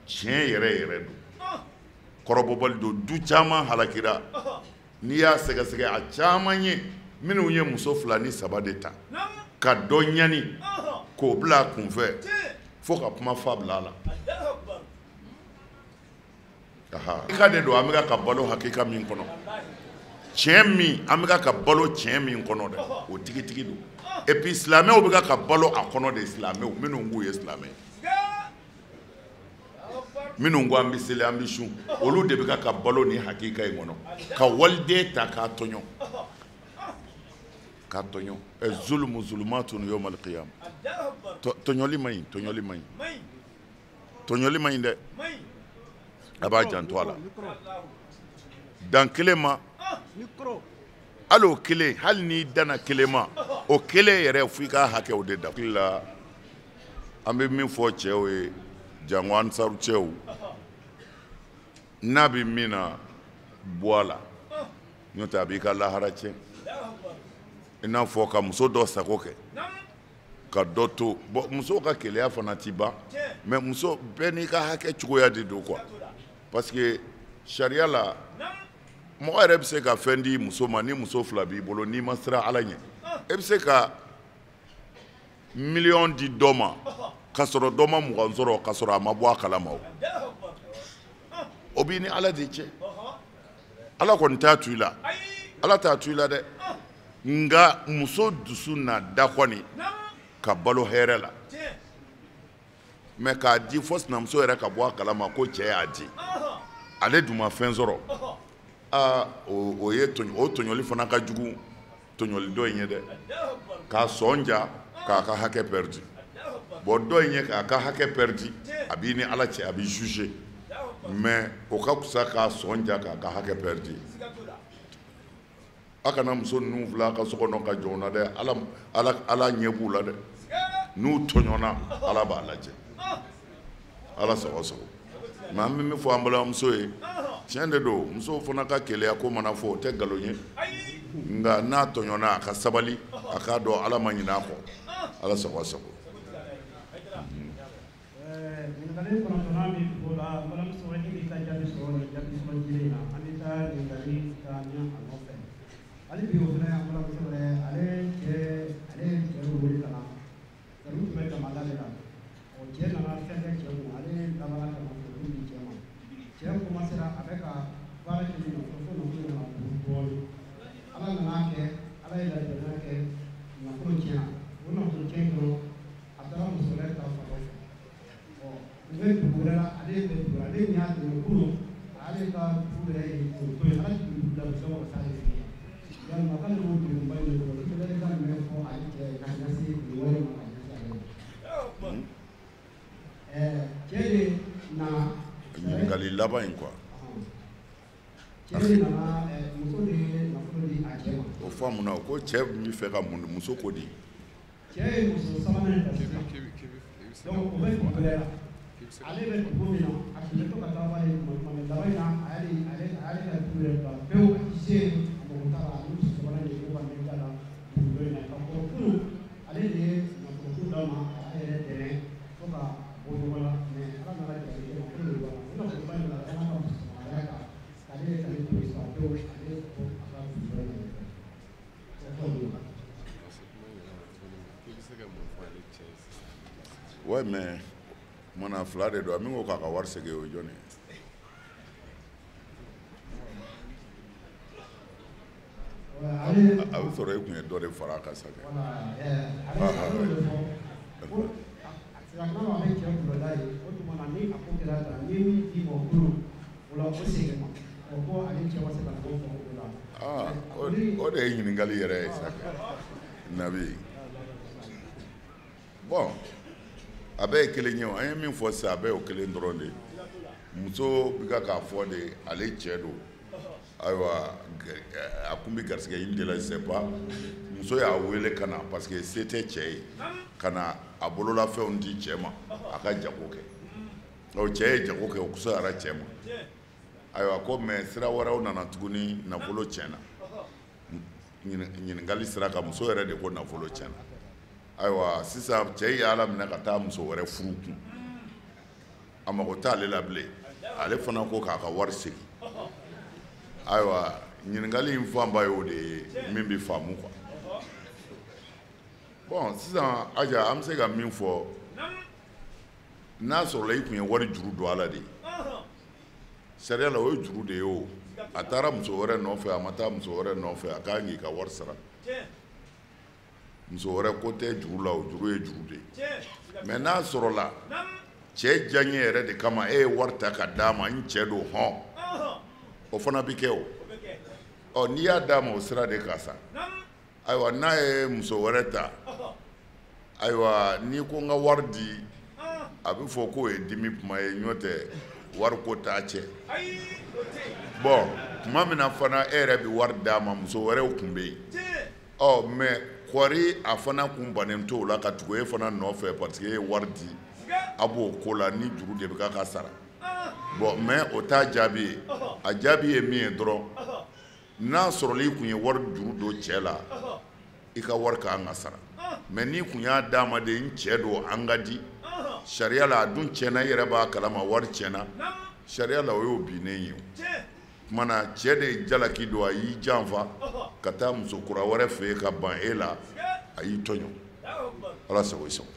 Tiɲɛ yɛrɛ yɛrɛ don, kɔrɔbɔbali don. Du caman halakira. N'i y'a sɛgɛsɛgɛ, a caman ye minnu ye muso fila ni saba de ta ka dɔ ɲani k'o bila a kunfɛ fo ka kuma fa bila a la. Hakika de don, an bɛ ka balo hakika min kɔnɔ, tiɲɛ min an bɛ ka balo tiɲɛ min kɔnɔ dɛ, o tigitigi don. Et puis silamɛw bɛ ka balo a kɔnɔ de. Silamɛw minnu k'u ye silamɛ, minnu ko an bɛ seli, an bɛ sun, olu de bɛ ka balo ni hakika in kɔnɔ, ka waliden ta k'a tɔɲɔ, k'a tɔɲɔ. Zulumu zulumatun yawmal qiyam. Tɔɲɔli man ɲi, tɔɲɔli man ɲi, tɔɲɔli man ɲi dɛ. A b'a janto a la. Dan kelen ma, hali o kelen, hali n'i danna kelen ma, o kelen yɛrɛ fo i k'a hakɛ o de da. La, an bɛ min fɔ cɛw ye, jango Ansaru cɛw, n'a bɛ min na, bɔ a la, n'o tɛ a b'i ka lahara tiɲɛ. I n'a fɔ ka muso dɔ sago kɛ ka dɔ to. Bon, musow ka keleya fana ti ban, mais muso bɛɛ n'i ka hakɛ cogoya de don quoi. Parce que sariya la, mɔgɔ yɛrɛ bɛ se ka fɛn di muso ma ni muso fila b'i bolo, n'i ma siran Ala ɲɛ, e bɛ se ka miliyɔn di dɔ ma k'a sɔrɔ dɔ ma 20 sɔrɔ, k'a sɔrɔ a ma bɔ a kalama. O b'i ni Ala de cɛ. Ala kɔni t'a to i la, Ala t'a to i la dɛ. Nka muso dusu na da kɔni ka balo hɛrɛ la, mais k'a di fo sinamuso yɛrɛ ka bɔ a kalama ko cɛ y'a di, ale dun ma fɛn sɔrɔ, aa, o ye o tɔɲɔli fana ka jugu tɔɲɔli dɔ in ye dɛ. K'a sɔn ja k'a ka hakɛ perdu. Bon, dɔ in ye k'a ka hakɛ perdu, a b'i ni Ala cɛ, a b'i juger, mais o ka fisa k'a sɔn ja k'a ka hakɛ perdu. A kana muso ninnu fila ka so kɔnɔ ka jɔn na dɛ. Ala, Ala, Ala ɲɛ b'u la dɛ. N'u tɔɲɔna, Ala b'a lajɛ. Ala sago sago. Mais an bɛ min fɔ an balimamuso ye, tiɲɛ de don, musow fana ka keleya ko mana fɔ, o tɛ nkalon ye. Nka n'a tɔɲɔna, a ka sabali, a k'a dɔn Ala ma ɲinɛ a kɔ. Ala sago sago. Ɲininkali kɔnɔntɔnnan min o la, n balimamuso, e b'i ka jaabi sɔrɔ nin jaabi sɔrɔ jiri in na. An bɛ taa ɲininkali ta ni a nɔfɛ. Hali bi, o fana an balimamuso wɛrɛ, ale cɛ, ale ye cɛ wele ka na. Olu tun bɛ damada de la. Ɔ, cɛ nana fɛn kɛ cɛ kun, ale labanna ka nafolo di cɛ ma. Cɛ commencera a bɛ ka baara kɛ ni nafolo, fo nafolo nana dun dɔɔnin. Ala nana kɛ, Ala ye latigɛ kɛ, nafolo tiɲɛna. O nafolo tiɲɛ dɔrɔn, a taara muso wɛrɛ ta fan dɔ fɛ. Ɔ, u bɛ dugu wɛrɛ la, ale bɛ dugu wɛrɛ, ale min y'a dɛmɛ kunun, ale ka du yɛrɛ ye o to yen. Ala tun bɛ du bila muso ka taa ale fɛ yen. Yalima k'ale b'o degunba in de kɔnɔ, i bɛ ka min fɔ ale cɛ ye ka ɲɛsin nin wale ma ka ɲɛsin ale ma? Cɛ de nana. Ɲininkali laban in quoi. Cɛ de nana, muso de ye nafolo di a cɛ ma. O faamuna ko cɛ bɛ fɛ ka mun muso ko di? Cɛ ye muso sabanan ta sisan. Donc o bɛ dugu wɛrɛ la. Ale bɛ dugu min na, a tun bɛ to ka taa f'ale ye tuma tuma, mais laban in na, a y'ale ale a y'ale ka du yɛrɛ bila pewu, a ti se yen, a mago t'a la. Ani muso sabanan de b'u ka mɛn la. Ouais, mais mana fila de don, min ko k'a ka wari segin, o ye jɔn ye? A bɛ sɔrɔ e tun ye dɔ de fara a kan sa kɛ. Ale y'o de fɔ ko silamɛw bɛ cɛ bulonda ye, o tuma na ni a ko kɛra tan, ni min d'i ma kunun o la, o segin ma, o ko ale cɛ ma se ka dɔ fɔ o la. Aa, o de ye ɲininkali yɛrɛ ye sa kɛ, Nabi. Bon, a bɛɛ ye kelen ye o, an ye min fɔ sisan, a bɛɛ y'o kelen dɔrɔn de ye. Muso bɛ ka k'a fɔ de, ale cɛ don. Ayiwa, a kun bɛ garisɛgɛ ɲini de la, je sais pas. Muso y'a wele ka na parce que se tɛ cɛ ye, ka na a bololafɛnw di cɛ ma, a ka jago kɛ. Ɔ, cɛ ye jago kɛ, o kusayara cɛ ma. Ayiwa, ko mais sira wɛrɛw nana tuguni, nafolo tiɲɛna. Ɲininkali sira kan, muso yɛrɛ de ko nafolo tiɲɛna. Ayiwa, sisan cɛ ye Ala minɛ ka taa muso wɛrɛ furu kun, a mago t'ale la bilen, ale fana ko k'a ka wari segin. Ayiwa, ɲininkali in fanba y'o de ye min bɛ faamu quoi. Bon, sisan Aja, an bɛ se ka min fɔ, n'a sɔrɔla i tun ye wari juru don a la de, sariya la o ye juru de ye o. A taara muso wɛrɛ nɔfɛ, a ma taa muso wɛrɛ nɔfɛ, a ka kan k'i ka wari sara. Muso wɛrɛ ko tɛ juru la, o juru ye juru de ye. Mais n'a sɔrɔla cɛ diyaɲɛ yɛrɛ de kama e ye wari ta ka d'a ma, n cɛ don hɔn, o fana bɛ kɛ o. Ɔ, n'i y'a d'a ma o sira de kan sa, ayiwa, n'a ye muso wɛrɛ ta, ayiwa, n'i ko n ka wari di, a bɛ fɔ k'o ye dimi kuma ye, n'o tɛ wari ko t'a cɛ. Bon, tuma min na fana e yɛrɛ bɛ wari d'a ma, muso wɛrɛw tun bɛ yen. Ɔ, mais kɔri a fana kun bannen t'o la ka tugu e fana nɔfɛ parce que e ye wari di, a b'o ko la ni juru de bɛ k'a ka sara. Bon, mais o t'a jaabi ye. A jaabi ye min ye dɔrɔn, n'a sɔrɔla i kun ye wari juru don cɛ la, i ka wari ka kan ka sara. Mais n'i kun y'a d'a ma de, n cɛ don, an ka di, sariya la a dun tiɲɛna, i yɛrɛ b'a kalama wari tiɲɛna, sariya la o y'o binnen ye. O tuma na cɛ de ye jalaki don, a y'i janfa ka taa muso kura wɛrɛ fɛ yen ka ban e la, a y'i tɔɲɔ. Ala sago i sago.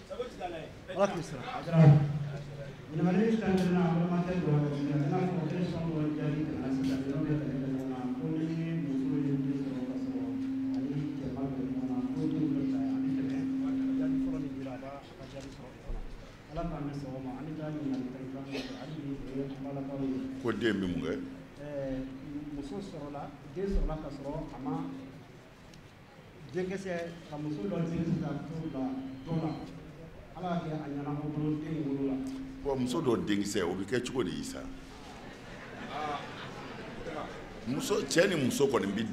Ala k'i sara. Ɲininkali tan kelen na, balimakɛ dɔ i n'a fɔ question dɔ jaabi tɛmɛna sisan, ninnu bɛ tali kɛ ɲɔgɔn na, ko ni muso ye den sɔrɔ ka sɔrɔ ani cɛ ma bɛn ɲɔgɔn na, ko den bɛ ta, a bɛ tɛmɛ jaabi fɔlɔ min dira, a b'a ka jaabi sɔrɔ o kɔnɔ. Ala k'an bɛ sɔgɔma, an bɛ taa ɲininkali 12nan fɛ hali bi, o ye an balakaw ye. Ko den bɛ mun kɛ? Muso sɔrɔla, den sɔrɔla ka sɔrɔ a ma denkisɛ, ka muso dɔ denkisɛ ta t'o bila dɔ la, Ala y'a kɛ a ɲɛna o bolo, den wolo la. Bon, muso dɔ denkisɛ, o bɛ kɛ cogo di sa? Muso, cɛ ni muso kɔni bɛ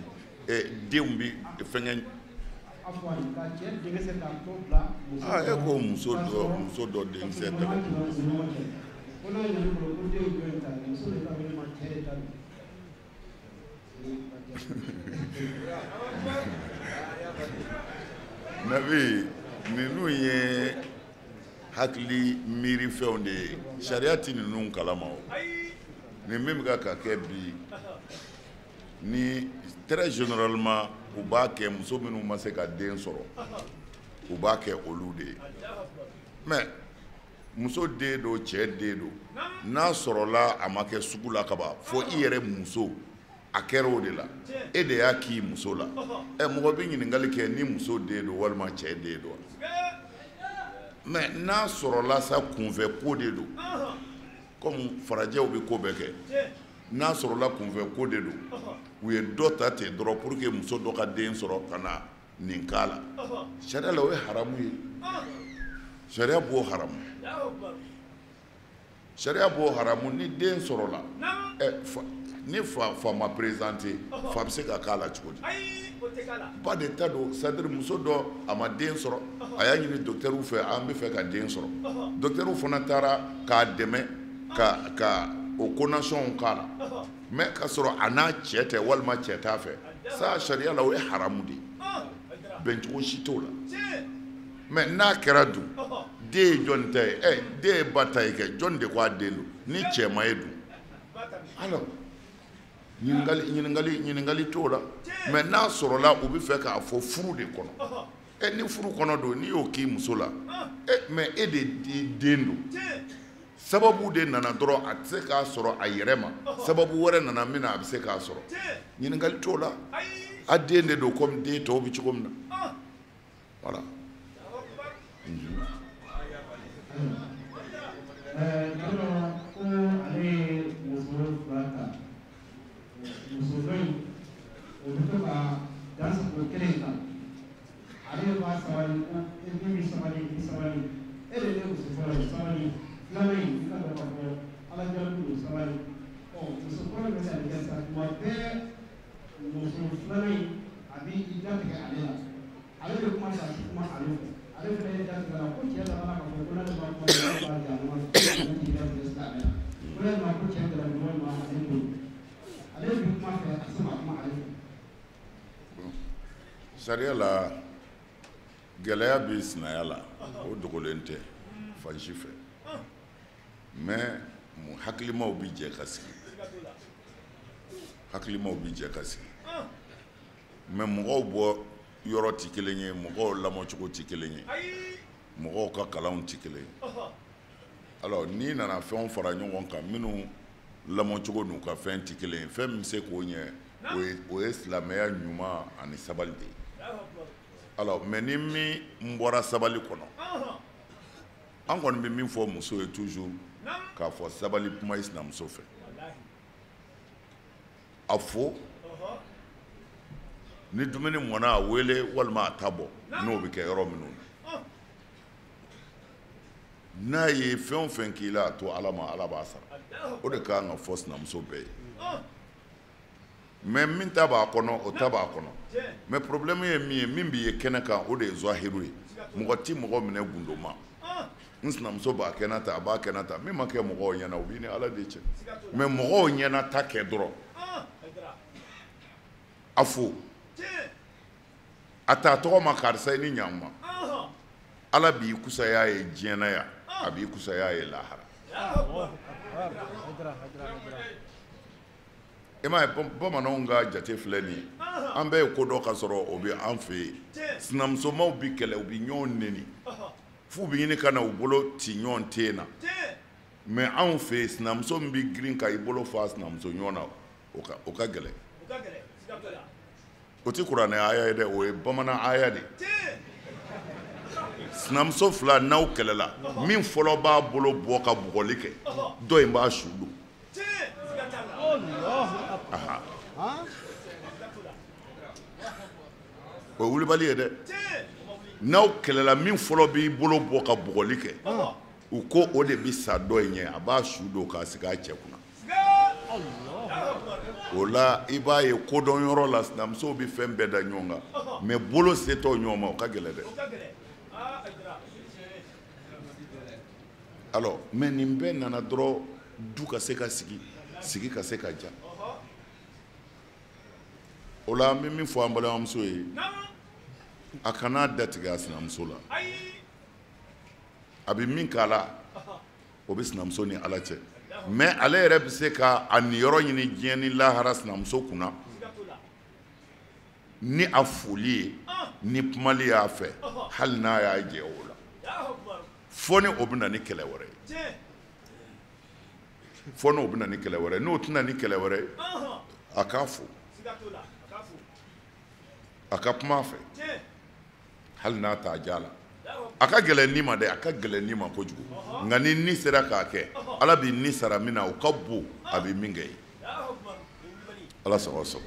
denw bɛ fɛnkɛ. Afuwan, ka cɛ denkisɛ ta t'o bila muso. Aa, e ko muso dɔ denkisɛ ta. Ka sɔrɔ u ni ɲɔgɔn cɛ, ko n'a ɲɛna bolo, ko den jɔn ta ye, muso de ta walima cɛ de ta don? Nabi, ninnu ye hakili miiri fɛnw de ye, sariya ti ninnu kalama o. Nin min bɛ ka kɛ bi ni, très généralement u b'a kɛ muso minnu ma se ka den sɔrɔ, u b'a kɛ olu de ye. Mais muso den don, cɛ den don, n'a sɔrɔla a ma kɛ sugu la kaban, fo i yɛrɛ muso a kɛra o de la, e de y'a k'i muso la. Ɛ, mɔgɔ bɛ ɲininkali kɛ ni muso den don walima cɛ den don? Mais n'a sɔrɔla sa kunfɛ ko de don, comme farajɛw bɛ ko bɛɛ kɛ, n'a sɔrɔla kunfɛ ko de don, u ye dɔ ta ten dɔrɔn pour que muso dɔ ka den sɔrɔ ka na nin k'a la, sariya la o ye haramu ye. Sariya b'o haramu, sariya b'o haramu. Ni den sɔrɔla, ɛ, fa, ni fa ma présenté, fa bɛ se ka k'a la cogo di? Ba de ta don. C'est à dire muso dɔ a ma den sɔrɔ, a y'a ɲini docteur fɛ, an bɛ fɛ ka den sɔrɔ, docteur fana taara k'a dɛmɛ ka o condition k'a la, mais k'a sɔrɔ a n'a cɛ tɛ walima cɛ t'a fɛ sa, sariya la o ye haramu de ye, bɛncogo si t'o la. Mais n'a kɛra dun, den ye jɔnni ta ye? Ɛ, den ye ba ta ye kɛ, jɔnni de ko a den don ni cɛ ma ye dun? Alors ɲininkali t'o la. Mais n'a sɔrɔla u bɛ fɛ k'a fɔ furu de kɔnɔ, Ni furu kɔnɔ don, n'i y'o k'i muso la, mais e de den don. Sababu de nana dɔrɔn a tɛ se k'a sɔrɔ a yɛrɛ ma, sababu wɛrɛ nana min na a bɛ se k'a sɔrɔ. Ɲininkali t'o la, a den de don komi den tɔw bɛ cogo min na. Voilà. Sariya la, gɛlɛya bɛ sinaya la, o dogolen tɛ fan si fɛ. Mais hakilimaw bɛ jɛ ka sigi, hakilimaw bɛ jɛ ka sigi. Mais mɔgɔw bɔ yɔrɔ tɛ kelen ye, mɔgɔw lamɔcogo tɛ kelen ye, mɔgɔw ka kalanw tɛ kelen ye. Alors n'i nana fɛnw fara ɲɔgɔn kan minnu lamɔcogo n'u ka fɛn tɛ kelen ye, fɛn min bɛ se k'o ɲɛ, o ye silamɛya ɲuman ani sabali de ye. Alors mais ni min bɔra sabali kɔnɔ, an kɔni bɛ min fɔ muso ye toujours, k'a fɔ sabali kuma i sinamuso fɛ. A fo ni dumuni mɔna a wele walima a ta bɔ, n'o bɛ kɛ yɔrɔ minnu na. N'a ye fɛn o fɛn k'i la, a to Ala ma, Ala b'a sara. O de ka kan ka fɔ sinamuso bɛɛ ye. Mais min ta b'a kɔnɔ, o ta b'a kɔnɔ. Mais problème ye min ye, min b'i ye kɛnɛ kan, o de ye zahiru ye. Mɔgɔ ti mɔgɔ minɛ gundo ma. N sinamuso b'a kɛ na tan, a b'a kɛ na tan. Min ma kɛ mɔgɔw ɲɛna, o b'i ni Ala de cɛ. Mais mɔgɔw ɲɛna ta kɛ dɔrɔn. A fo. A t'a tɔgɔ ma karisa i ni ɲankuma. Ala b'i kusaya ye diɲɛ na yan, a b'i kusaya ye lahara. I m'a ye bamananw ka jate filɛ nin ye, an bɛɛ ye ko dɔ ka sɔrɔ o bɛ an fɛ yen. Sinamusomaw bɛ kɛlɛ, u bɛ ɲɔgɔn neni, f'u bɛ ɲini ka na u bolo ci ɲɔgɔn ten na. Mais anw fɛ yen, sinamuso min bɛ girin ka i bolo fa sinamuso ɲɔgɔn na, o ka gɛlɛn. O tɛ kuranɛ aya ye dɛ, o ye bamanan aya de ye. Sinamuso fila n'aw kɛlɛla, min fɔlɔ b'a bolo bɔ ka bugɔli kɛ, dɔ in b'a su don. O ye wulibali ye dɛ. N'aw kɛlɛla, min fɔlɔ b'i bolo bɔ ka bugɔli kɛ, u ko o de bɛ sa dɔ in ɲɛ, a b'a su don k'a sigi a cɛ kunna. O la i b'a ye kodɔn yɔrɔ la, sinamusow bɛ fɛn bɛɛ da ɲɔgɔn kan, mais bolo setɔ ɲɔgɔn ma, o ka gɛlɛn dɛ. Alors mais nin bɛɛ nana dɔrɔn du ka se ka sigi, sigi ka se ka ja. O la an bɛ min fɔ an balimamuso ye, a kana datigɛ a sinamuso la. A bɛ min k'a la, o bɛ sinamuso ni Ala cɛ. Mais ale yɛrɛ bɛ se ka a niyɔrɔ ɲini diɲɛ ni lahara sinamuso kunna ni a foli ye, ni kumali y'a fɛ, hali n'a y'a jɛ o la. Fo ni o bɛ na ni kɛlɛ wɛrɛ ye. Fo n'o bɛ na ni kɛlɛ wɛrɛ ye. N'o tɛna ni kɛlɛ wɛrɛ ye, a k'a fo, a ka kuma a fɛ, hali n'a t'a ja la. A ka gɛlɛn ni ma dɛ, a ka gɛlɛn ni ma kojugu. Nka ni ni sera k'a kɛ, Ala b'i ni sara min na, o ka bon a bɛ min kɛ ye. Ala sago sago.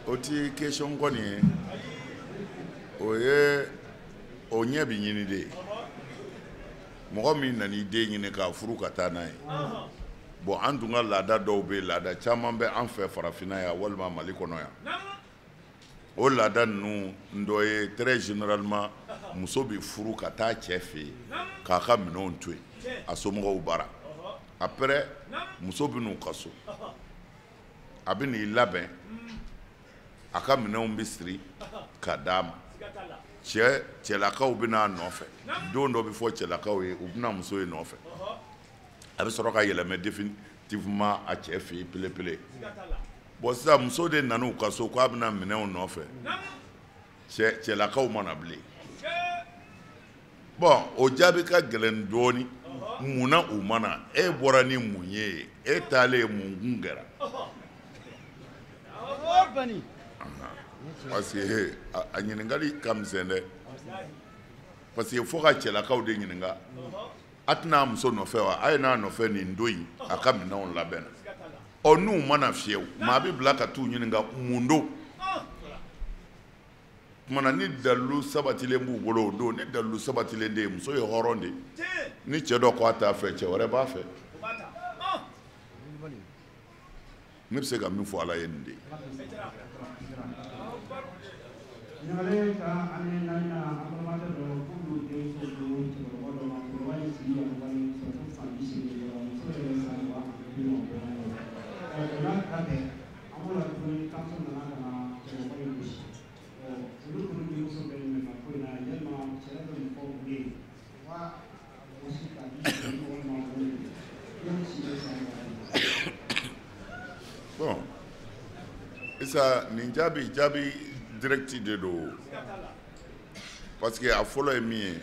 O ti question kɔni ye, o ye o ɲɛ bɛ ɲini de. Mɔgɔ min nana i den ɲini k'a furu ka taa n'a ye, bon an dun ka laada dɔw bɛ yen, laada caman bɛ an fɛ farafinna yan walima Mali kɔnɔ yan. O laada ninnu dɔ ye très généralement muso bɛ furu ka taa cɛ fɛ yen k'a ka minɛnw to yen a somɔgɔw bara. Après muso bɛ n'u ka so, a bɛ n'i labɛn, a ka minɛnw bɛ siri ka d'a ma. Cɛlakaw bɛ n'a nɔfɛ, don dɔ bɛ fɔ cɛlakaw ye, u bɛna muso ye nɔfɛ, a bɛ sɔrɔ ka yɛlɛmɛ définitivement a cɛ fɛ yen pelepele. Bon sisan muso de nana u ka so k'a bɛna minɛnw nɔfɛ, cɛlakaw ma na bilen. Bon o jaabi ka gɛlɛn dɔɔni. Munna u ma na? E bɔra ni mun ye? E taalen mun kun kɛra? Parce que a ɲininkali ka misɛn dɛ, parce que fo ka cɛlakaw de ɲininka. A tɛna muso nɔfɛ wa? A ye n'a nɔfɛ nin don in, a ka minɛnw labɛnna. Ɔ n'u ma na fiyewu, maa bɛ bila ka t'u ɲininka mun don. Kumana ni dalilu sabatilen b'u bolo o don, ni dalilu sabatilen de ye, muso ye hɔrɔn de ye. Ni cɛ dɔ ko a t'a fɛ, cɛ wɛrɛ b'a fɛ. Ne bɛ se ka min fɔ Ala ye nin de ye. Ɲininkali ta ani naani na, an balimakɛ dɔ k'olu denmuso di cɛkɔrɔba dɔ ma, cɛkɔrɔba in si yamaruya sɔrɔ fo san 80 wɔɔrɔ, muso yɛrɛ san 20 ni. Ɔ o n'a ta bɛɛ, an b'o la tuguni, tension nana ka na cɛkɔrɔba in gosi. Ɔ olu kɔni denmuso bɛ nin minɛ ko in na, yalima cɛ bɛ mun fɔ olu ye? U b'a gosi k'a di walima mun de don? Den si bɛ san 20. Bon Isa, nin jaabi direct de don, parce que a fɔlɔ ye min ye,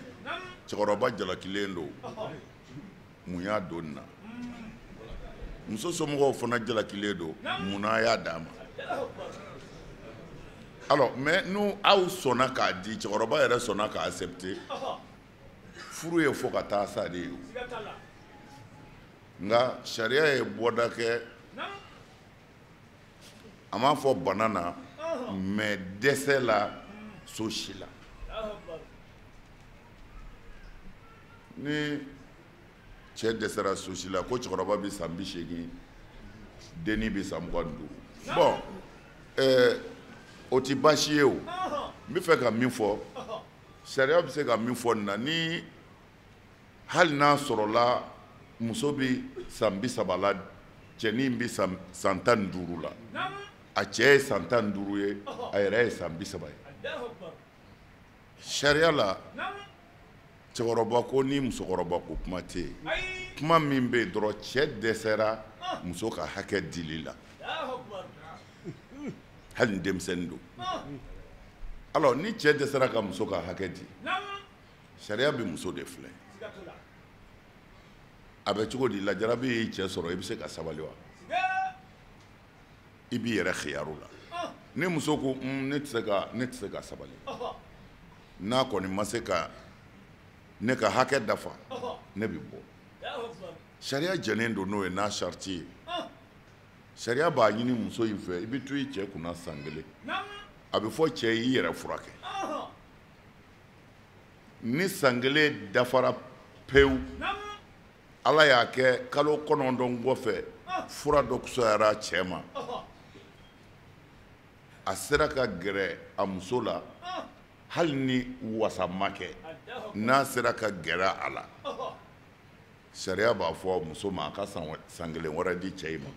cɛkɔrɔba jalakilen don, mun y'a don nin na? Muso somɔgɔw fana jalakilen don, mun na y'a d'a ma? Alors mais n'u aw sɔnna k'a di, cɛkɔrɔba yɛrɛ sɔnna k'a accepter, furu ye fo ka taa sa de ye. Nka sariya ye bɔda kɛ, a m'a fɔ bana na, mais dɛsɛ la so si la. Ni cɛ dɛsɛra so si la, ko cɛkɔrɔba bɛ san 80, dennin bɛ san 25. Bon o ti baasi ye o. N bɛ fɛ ka min fɔ, sariya bɛ se ka min fɔ nin na, ni hali n'a sɔrɔla muso bɛ san 30 la, cɛnin bɛ san 15 la, a cɛ ye san 15 ye, a yɛrɛ ye san 30 ye. Sariya la, cɛkɔrɔba ko ni musokɔrɔba ko kuma tɛ yen. Kuma min bɛ yen dɔrɔn, cɛ dɛsɛra muso ka hakɛ dili la, hali ni denmisɛnnin don. Alors ni cɛ dɛsɛra ka muso ka hakɛ di, sariya bɛ muso de filɛ. A bɛ cogo di? Lajarabi y'i cɛ sɔrɔ, i bɛ se ka sabali wa? I b'i yɛrɛ khiyaru la. Ni muso ko ne tɛ se ka sabali, n'a kɔni ma se ka ne ka hakɛ dafa, ne bɛ bɔ. Sariya jɛnnen don n'o ye, n'a sariti ye. Sariya b'a ɲini muso in fɛ, i bɛ to i cɛ kunna san 1. A bɛ fɔ cɛ y'i yɛrɛ furakɛ. Ni san 1 dafara pewu, Ala y'a kɛ kalo 9 kɔfɛ, fura dɔ fisayara cɛ ma, a sera ka gɛrɛ a muso la, hali ni wasa ma kɛ, n'a sera ka gɛrɛ a la, sariya b'a fɔ muso ma a ka san 1 wɛrɛ di cɛ in ma,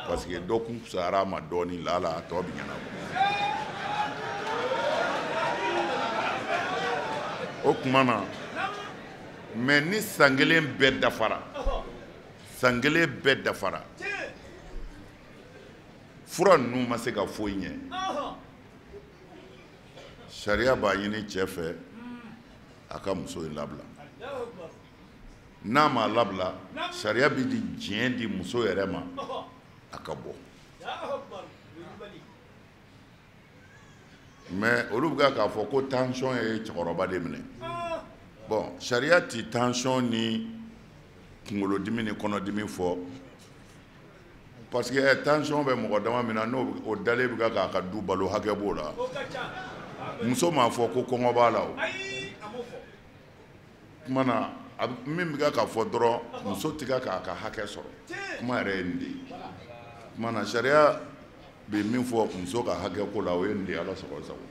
parce que dɔ kun fisayara a ma dɔɔni, lala a tɔ bɛ ɲɛnabɔ. O tuma na, mais ni san 1 bɛɛ dafara, san 1 bɛɛ dafara, fura ninnu ma se ka foyi ɲɛ, sariya b'a ɲini cɛ fɛ a ka muso in labila. N'a m'a labila, sariya bɛ di diɲɛ di muso yɛrɛ ma a ka bɔ. Mais olu bɛ k'a fɔ ko tension ye cɛkɔrɔba de minɛ. Bon sariya ti tension ni kunkolodimi ni kɔnɔdimi fɔ, parce que tension bɛ mɔgɔ dama min na, n'o o dalen bɛ k'a ka du balo, hakɛ b'o la. Muso m'a fɔ ko kɔngɔ b'a la o. Kuma na min bɛ k'a fɔ dɔrɔn, muso tɛ k'a ka hakɛ sɔrɔ. Kuma yɛrɛ ye nin de ye. Kuma na sariya bɛ min fɔ muso ka hakɛ ko la, o ye nin de ye. Ala sago sago.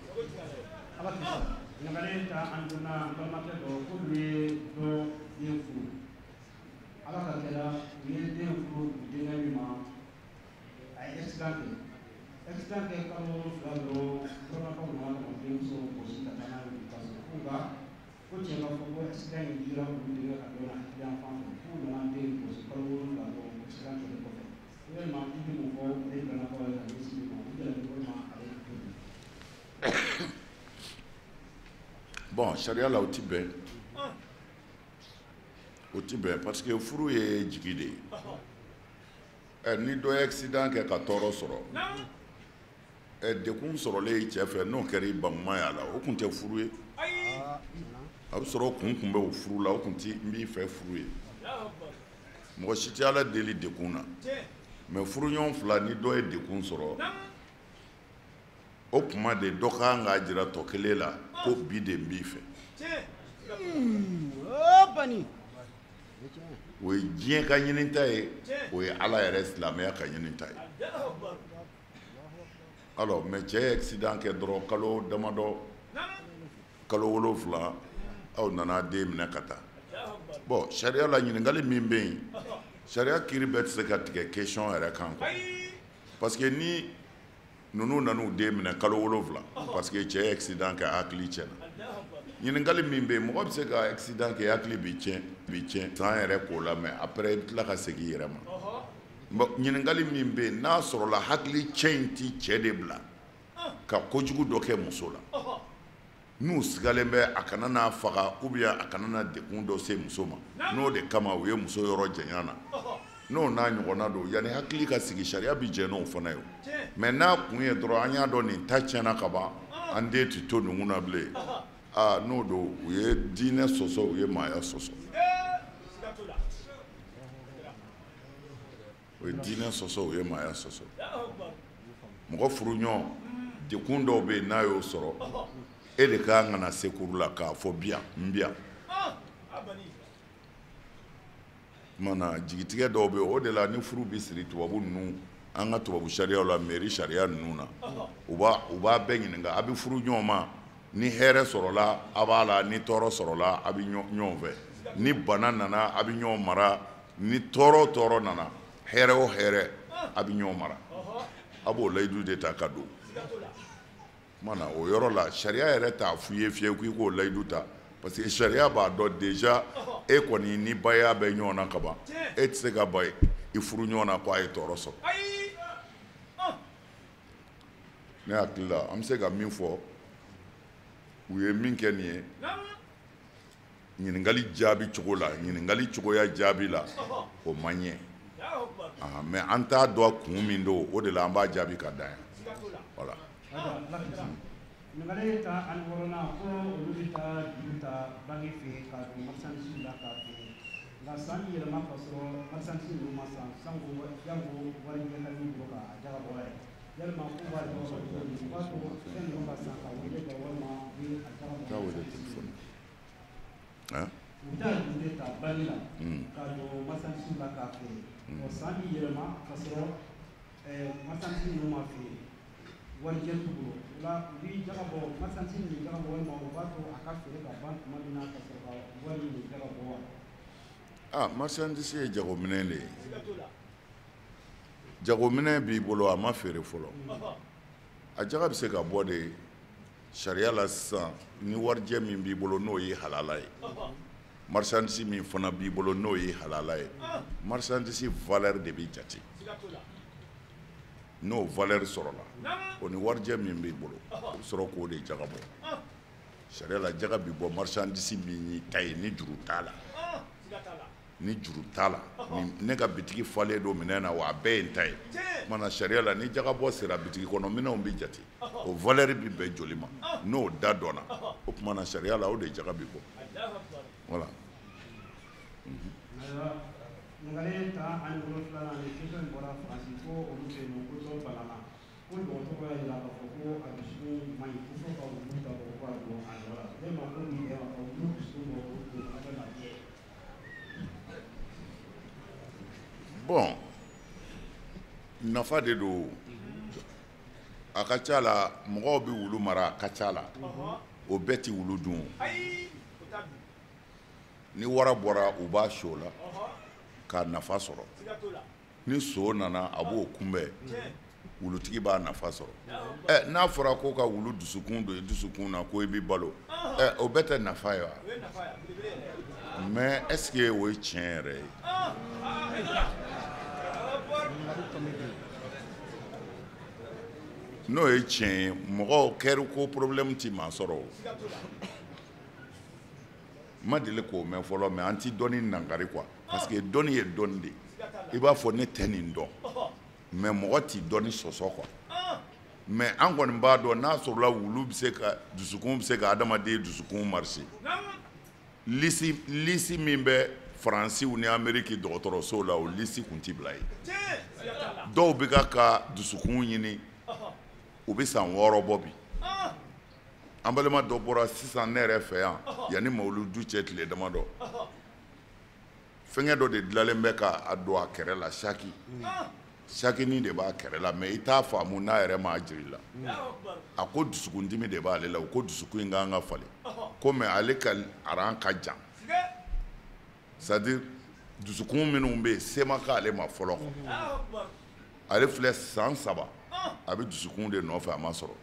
Ala k'i sɔn. Ɲininkali ta an donna n balimakɛ dɔ k'olu ye dɔ den furu. Ala ka kɛra u ye den furu u denkɛ min ma, a ye accident kɛ. Accident kɛ kalo 7 dɔrɔn, balimakɛw nana ka na denmuso gosi ka taa n'a ye u ka so. Ko nka ko tiɲɛ ka fɔ ko accident in dira olu denkɛ ka dɔ la hakili yan fan fɛ, k'u nana den gosi kalo 7 dɔrɔn accident kɛlen kɔfɛ. Walima i bɛ mun fɔ ale balimakɛw ye ka ɲɛsin min ma, u jalaki walima ale to yen? Bon, sariya la o ti bɛn, o ti bɛn, parce que furu ye jigi de ye. Ɛ, ni dɔ ye accident kɛ ka tɔɔrɔ sɔrɔ, ɛ, dekun sɔrɔlen i cɛ fɛ, n'o kɛra i banuma ye a la, o kun tɛ furu ye. A bɛ sɔrɔ kun kun bɛ o furu la, o kun ti n b'i fɛ furu ye. Mɔgɔ si tɛ Ala deli dekun na, mais furuɲɔgɔn fila ni dɔ ye dekun sɔrɔ, o kuma de dɔ kan k'a jira tɔ kelen la ko bi de n b'i fɛ. O ye diɲɛ ka ɲinita ye, o ye Ala yɛrɛ silamɛya ka ɲinita ye. Alors, mais cɛ ye accident kɛ dɔrɔn kalo damadɔ, kalo 7, aw nana den minɛ ka taa. Bon, sariya la ɲininkali min bɛ yen, sariya kiiri bɛɛ tɛ se ka tigɛ question yɛrɛ kan quoi. Parce que ni ninnu nan'u den minɛ kalo 7, parce que cɛ ye accident kɛ, hakili tiɲɛna. Ɲininkali min bɛ yen, mɔgɔ bɛ se ka accident kɛ, hakili b'i tiɲɛ san yɛrɛ k'o la, mais après i bɛ tila ka segin i yɛrɛ ma. Bon, ɲininkali min bɛ yen, n'a sɔrɔla hakili tiɲɛ in ti cɛ de bila ka kojugu dɔ kɛ muso la, n'u sigalen bɛ a kana n'a faga ou bien a kana na dekun dɔ se muso ma, n'o de kama u ye muso yɔrɔ janya na, n'o n'a ɲɔgɔnna don, yanni hakili ka sigi, sariya bi jɛn n'o fana ye. Mais n'a kun ye dɔrɔn an y'a dɔn nin ta tiɲɛna ka ban, an den tɛ to ninnu na bilen, aa, n'o don, u ye diinɛ sɔsɔ, u ye maaya sɔsɔ. U ye diinɛ sɔsɔ, u ye maaya sɔsɔ. Mɔgɔ furuɲɔgɔn dekun dɔw bɛ yen, n'a y'o sɔrɔ, e de ka kan ka na sekuru la k'a fɔ bi yan, n bi yan. Tuma na jigitigɛ dɔw bɛ yen, o de la ni furu bɛ siri tubabu ninnu, an ka tubabu sariyaw la, mairie sariya ninnu na, u b'a bɛɛ ɲininka, a bɛ furu ɲɔgɔn ma, ni hɛrɛ sɔrɔla a b'a la, ni tɔɔrɔ sɔrɔla a bɛ ɲɔgɔn fɛ, ni bana nana a bɛ ɲɔgɔn mara, ni tɔɔrɔ tɔɔrɔ nana, hɛrɛ o hɛrɛ a bɛ ɲɔgɔn mara, a b'o layidu de ta ka don. Tuma na o yɔrɔ la, sariya yɛrɛ t'a f'i ye fiyewu k'i k'o layidu ta, parce que sariya b'a dɔn déjà e kɔni ni baya bɛ ɲɔgɔn na ka ban, e tɛ se ka ban i furu ɲɔgɔn na ko a ye tɔɔrɔ sɔrɔ. Ne hakili la, an bɛ se ka min fɔ, u ye min kɛ nin ye, ɲininkali jaabi cogo la, ɲininkali cogoya jaabi la, o man ɲɛ. Mais an t'a dɔn kun min don, o de la an b'a jaabi ka dan yan. Voilà. Ɲininkali ta ani wɔɔrɔnan, ko olu bɛ taa juru ta banque fɛ ka don marchandise la k'a feere, nka san bɛ yɛlɛma ka sɔrɔ marchandise ninnu ma san, sango jango wari ɲɛ ka min bolo k'a jaga bɔ yɛrɛ. Yalima k'u b'a dɔn cogo di, u b'a to fɛn ninnu ka san ka wele kɛ walima u bɛ a jaga bɔ? Taa wele téléphone. Hein? U bɛ taa juru de ta banque la ka don marchandise la k'a feere, ɔ san bɛ yɛlɛma ka sɔrɔ marchandise ninnu ma feere, warijɛ t'u bolo, o la u bɛ jaga bɔ marchandise ninnu jaga bɔ walima u b'a to a ka feere ka ban tuma min na ka sɔrɔ ka wari in jaga bɔ wa? Ah, marchandise ye jagominɛn de ye. Jagominɛn b'i bolo, a ma feere fɔlɔ. A jaga bɛ se ka bɔ de sariya la sisan, ni warijɛ min b'i bolo n'o ye halala ye, marchandise min fana b'i bolo n'o ye halala ye, marchandise valeur de bɛ jate. N'o valeur sɔrɔla, o ni warijɛ min b'i bolo, o bɛ sɔrɔ k'o de jaga bɔ. Sariya la, jaga bɛ bɔ marchandise min y'i ta ye, ni juru t'a la. Ni juru t'a la, ne ka bitigi falen don minɛn na, wa a bɛɛ ye n ta ye. O tuma na sariya la, ni jagabɔ sera bitigi kɔnɔ, minɛnw bɛ jate, o valeur bɛ bɛn joli ma, n'o da dɔnna, o tuma na sariya la, o de jaga bɛ bɔ. Voilà. Ɲininkali ta ani 7nan, ni question in bɔra Faransi, ko olu fɛ yen nɔ, ko dɔ banana, ko dɔgɔtɔrɔ y'a jira k'a fɔ ko a dusukun man ɲi, ko fo ka wulu ta bɔ ko k'a don a nɔ la. Yalima ko nin kɛ ka wulu dusukun bɔ k'o don a bɛ na jɛ? Bon, nafa de don. A ka ca la, mɔgɔw bɛ wulu mara a ka ca la, o bɛɛ ti wulu dun. Ni wara bɔra, u b'a si o la k'a nafa sɔrɔ. Ni so nana, a b'o kunbɛn, wulutigi b'a nafa sɔrɔ. Ɛ, n'a fɔra ko ka wulu dusukun don i dusukun na ko i b'i balo, ɛ, o bɛɛ tɛ nafa ye wa? Mais est ce que o ye tiɲɛ yɛrɛ ye? N'o ye tiɲɛ ye, mɔgɔw kɛri ko problème ti maa sɔrɔ o. N ma deli k'o mɛn fɔlɔ, mais an ti dɔnni nankari quoi, parce que dɔnni ye dɔnni de ye. I b'a fɔ ne tɛ nin dɔn, mais mɔgɔ ti dɔnni sɔsɔ quoi. Mais an kɔni b'a dɔn n'a sɔrɔla wulu bɛ se ka dusukun bɛ se ka adamaden dusukun marcher. Lisi min bɛ Faransiw ni Amérique dɔgɔtɔrɔsow la, o lisi kun ti bila yen. Dɔw bɛ ka dusukun ɲini, u bɛ san 6 bɔ bi. An balima dɔ bɔra sisan ne yɛrɛ fɛ yan, yanni mawuludu cɛ tile damadɔ. Fɛngɛ dɔ de dilanlen bɛ k'a don a kɛrɛ la, saki. Sakinin de b'a kɛrɛ la, mais i t'a faamu n'a yɛrɛ m'a jira i la. A ko dusukundimi de b'ale la, o ko dusukun in kan ka falen. Ko mais ale ka aran ka jan. C'est à dire dusukun minnu bɛ yen, se ma k'ale ma fɔlɔ. Ale filɛ san 3, a bɛ dusukun de nɔfɛ, a ma sɔrɔ.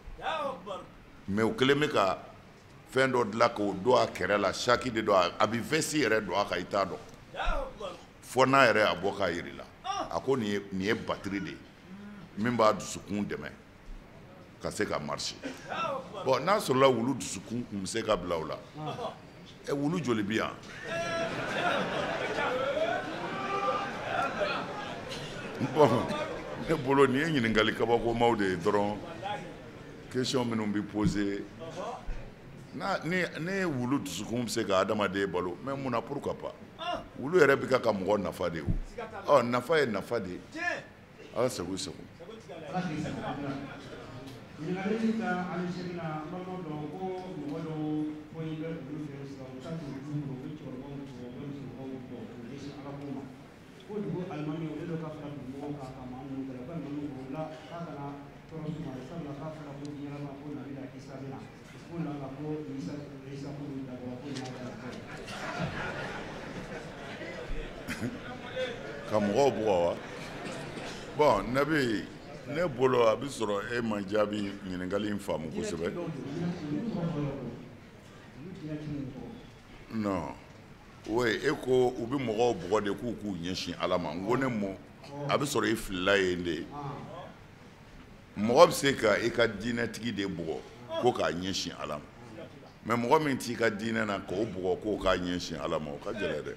Mais o kɛlen bɛ ka fɛn dɔ dilan k'o don a kɛrɛ la, saki de don, a bɛ veste yɛrɛ don a kan, i t'a dɔn. Fo n'a yɛrɛ y'a bɔ k'a yir'i la. A ko nin ye batterie de ye min b'a dusukun dɛmɛ ka se ka marcher. Bon, n'a sɔrɔla wulu dusukun kun bɛ se ka bila o la, ɛ, wulu joli bɛ yan? Bon, ne bolo nin ye ɲininkali kabakomaw de ye dɔrɔn. Question minnu bɛ poser, ne wulu dusukun bɛ se ka adamaden balo, mais mun na, pourquoi pas? Wulu yɛrɛ bɛ ka mɔgɔ nafa de o. Ɔ, nafa ye nafa de ye. Ala sago sago. Ɲininkali ta Algérie la, an balimaw dɔn ko mɔgɔ dɔw ko in bɛ olu fɛ sisan, u ta t'u bolo, u bɛ cɛkɔrɔbaw bugɔ, u bɛ musokɔrɔbaw bugɔ k'u ɲɛsin Ala ko ma. Ko dugu alimami, olu de ka fara dugumɔgɔw kan ka maa ninnu kɛlɛ. Ko alimami ko la k'a kana tɔɔrɔ s'u ma, sabula k'a fɔra ko diɲɛ laban ko Nabila Isa bɛ na, ko la ko Isa ko nin dabɔra ko nin y'a dabɔ. Ka mɔgɔw bugɔ wa? Bon, Nabi, ne bolo a bɛ sɔrɔ e ma jaabi ɲininkali in faamu kosɛbɛ. Non, oui, e ko u bɛ mɔgɔw bugɔ de k'u ɲɛsin Ala ma. N ko ne mɔ, a bɛ sɔrɔ e filila yen de. Mɔgɔ bɛ se ka i ka diinɛtigi de bugɔ ko k'a ɲɛsin Ala ma. Mais mɔgɔ min t'i ka diinɛ na k'o bugɔ k'o k'a ɲɛsin Ala ma, o ka gɛlɛn dɛ.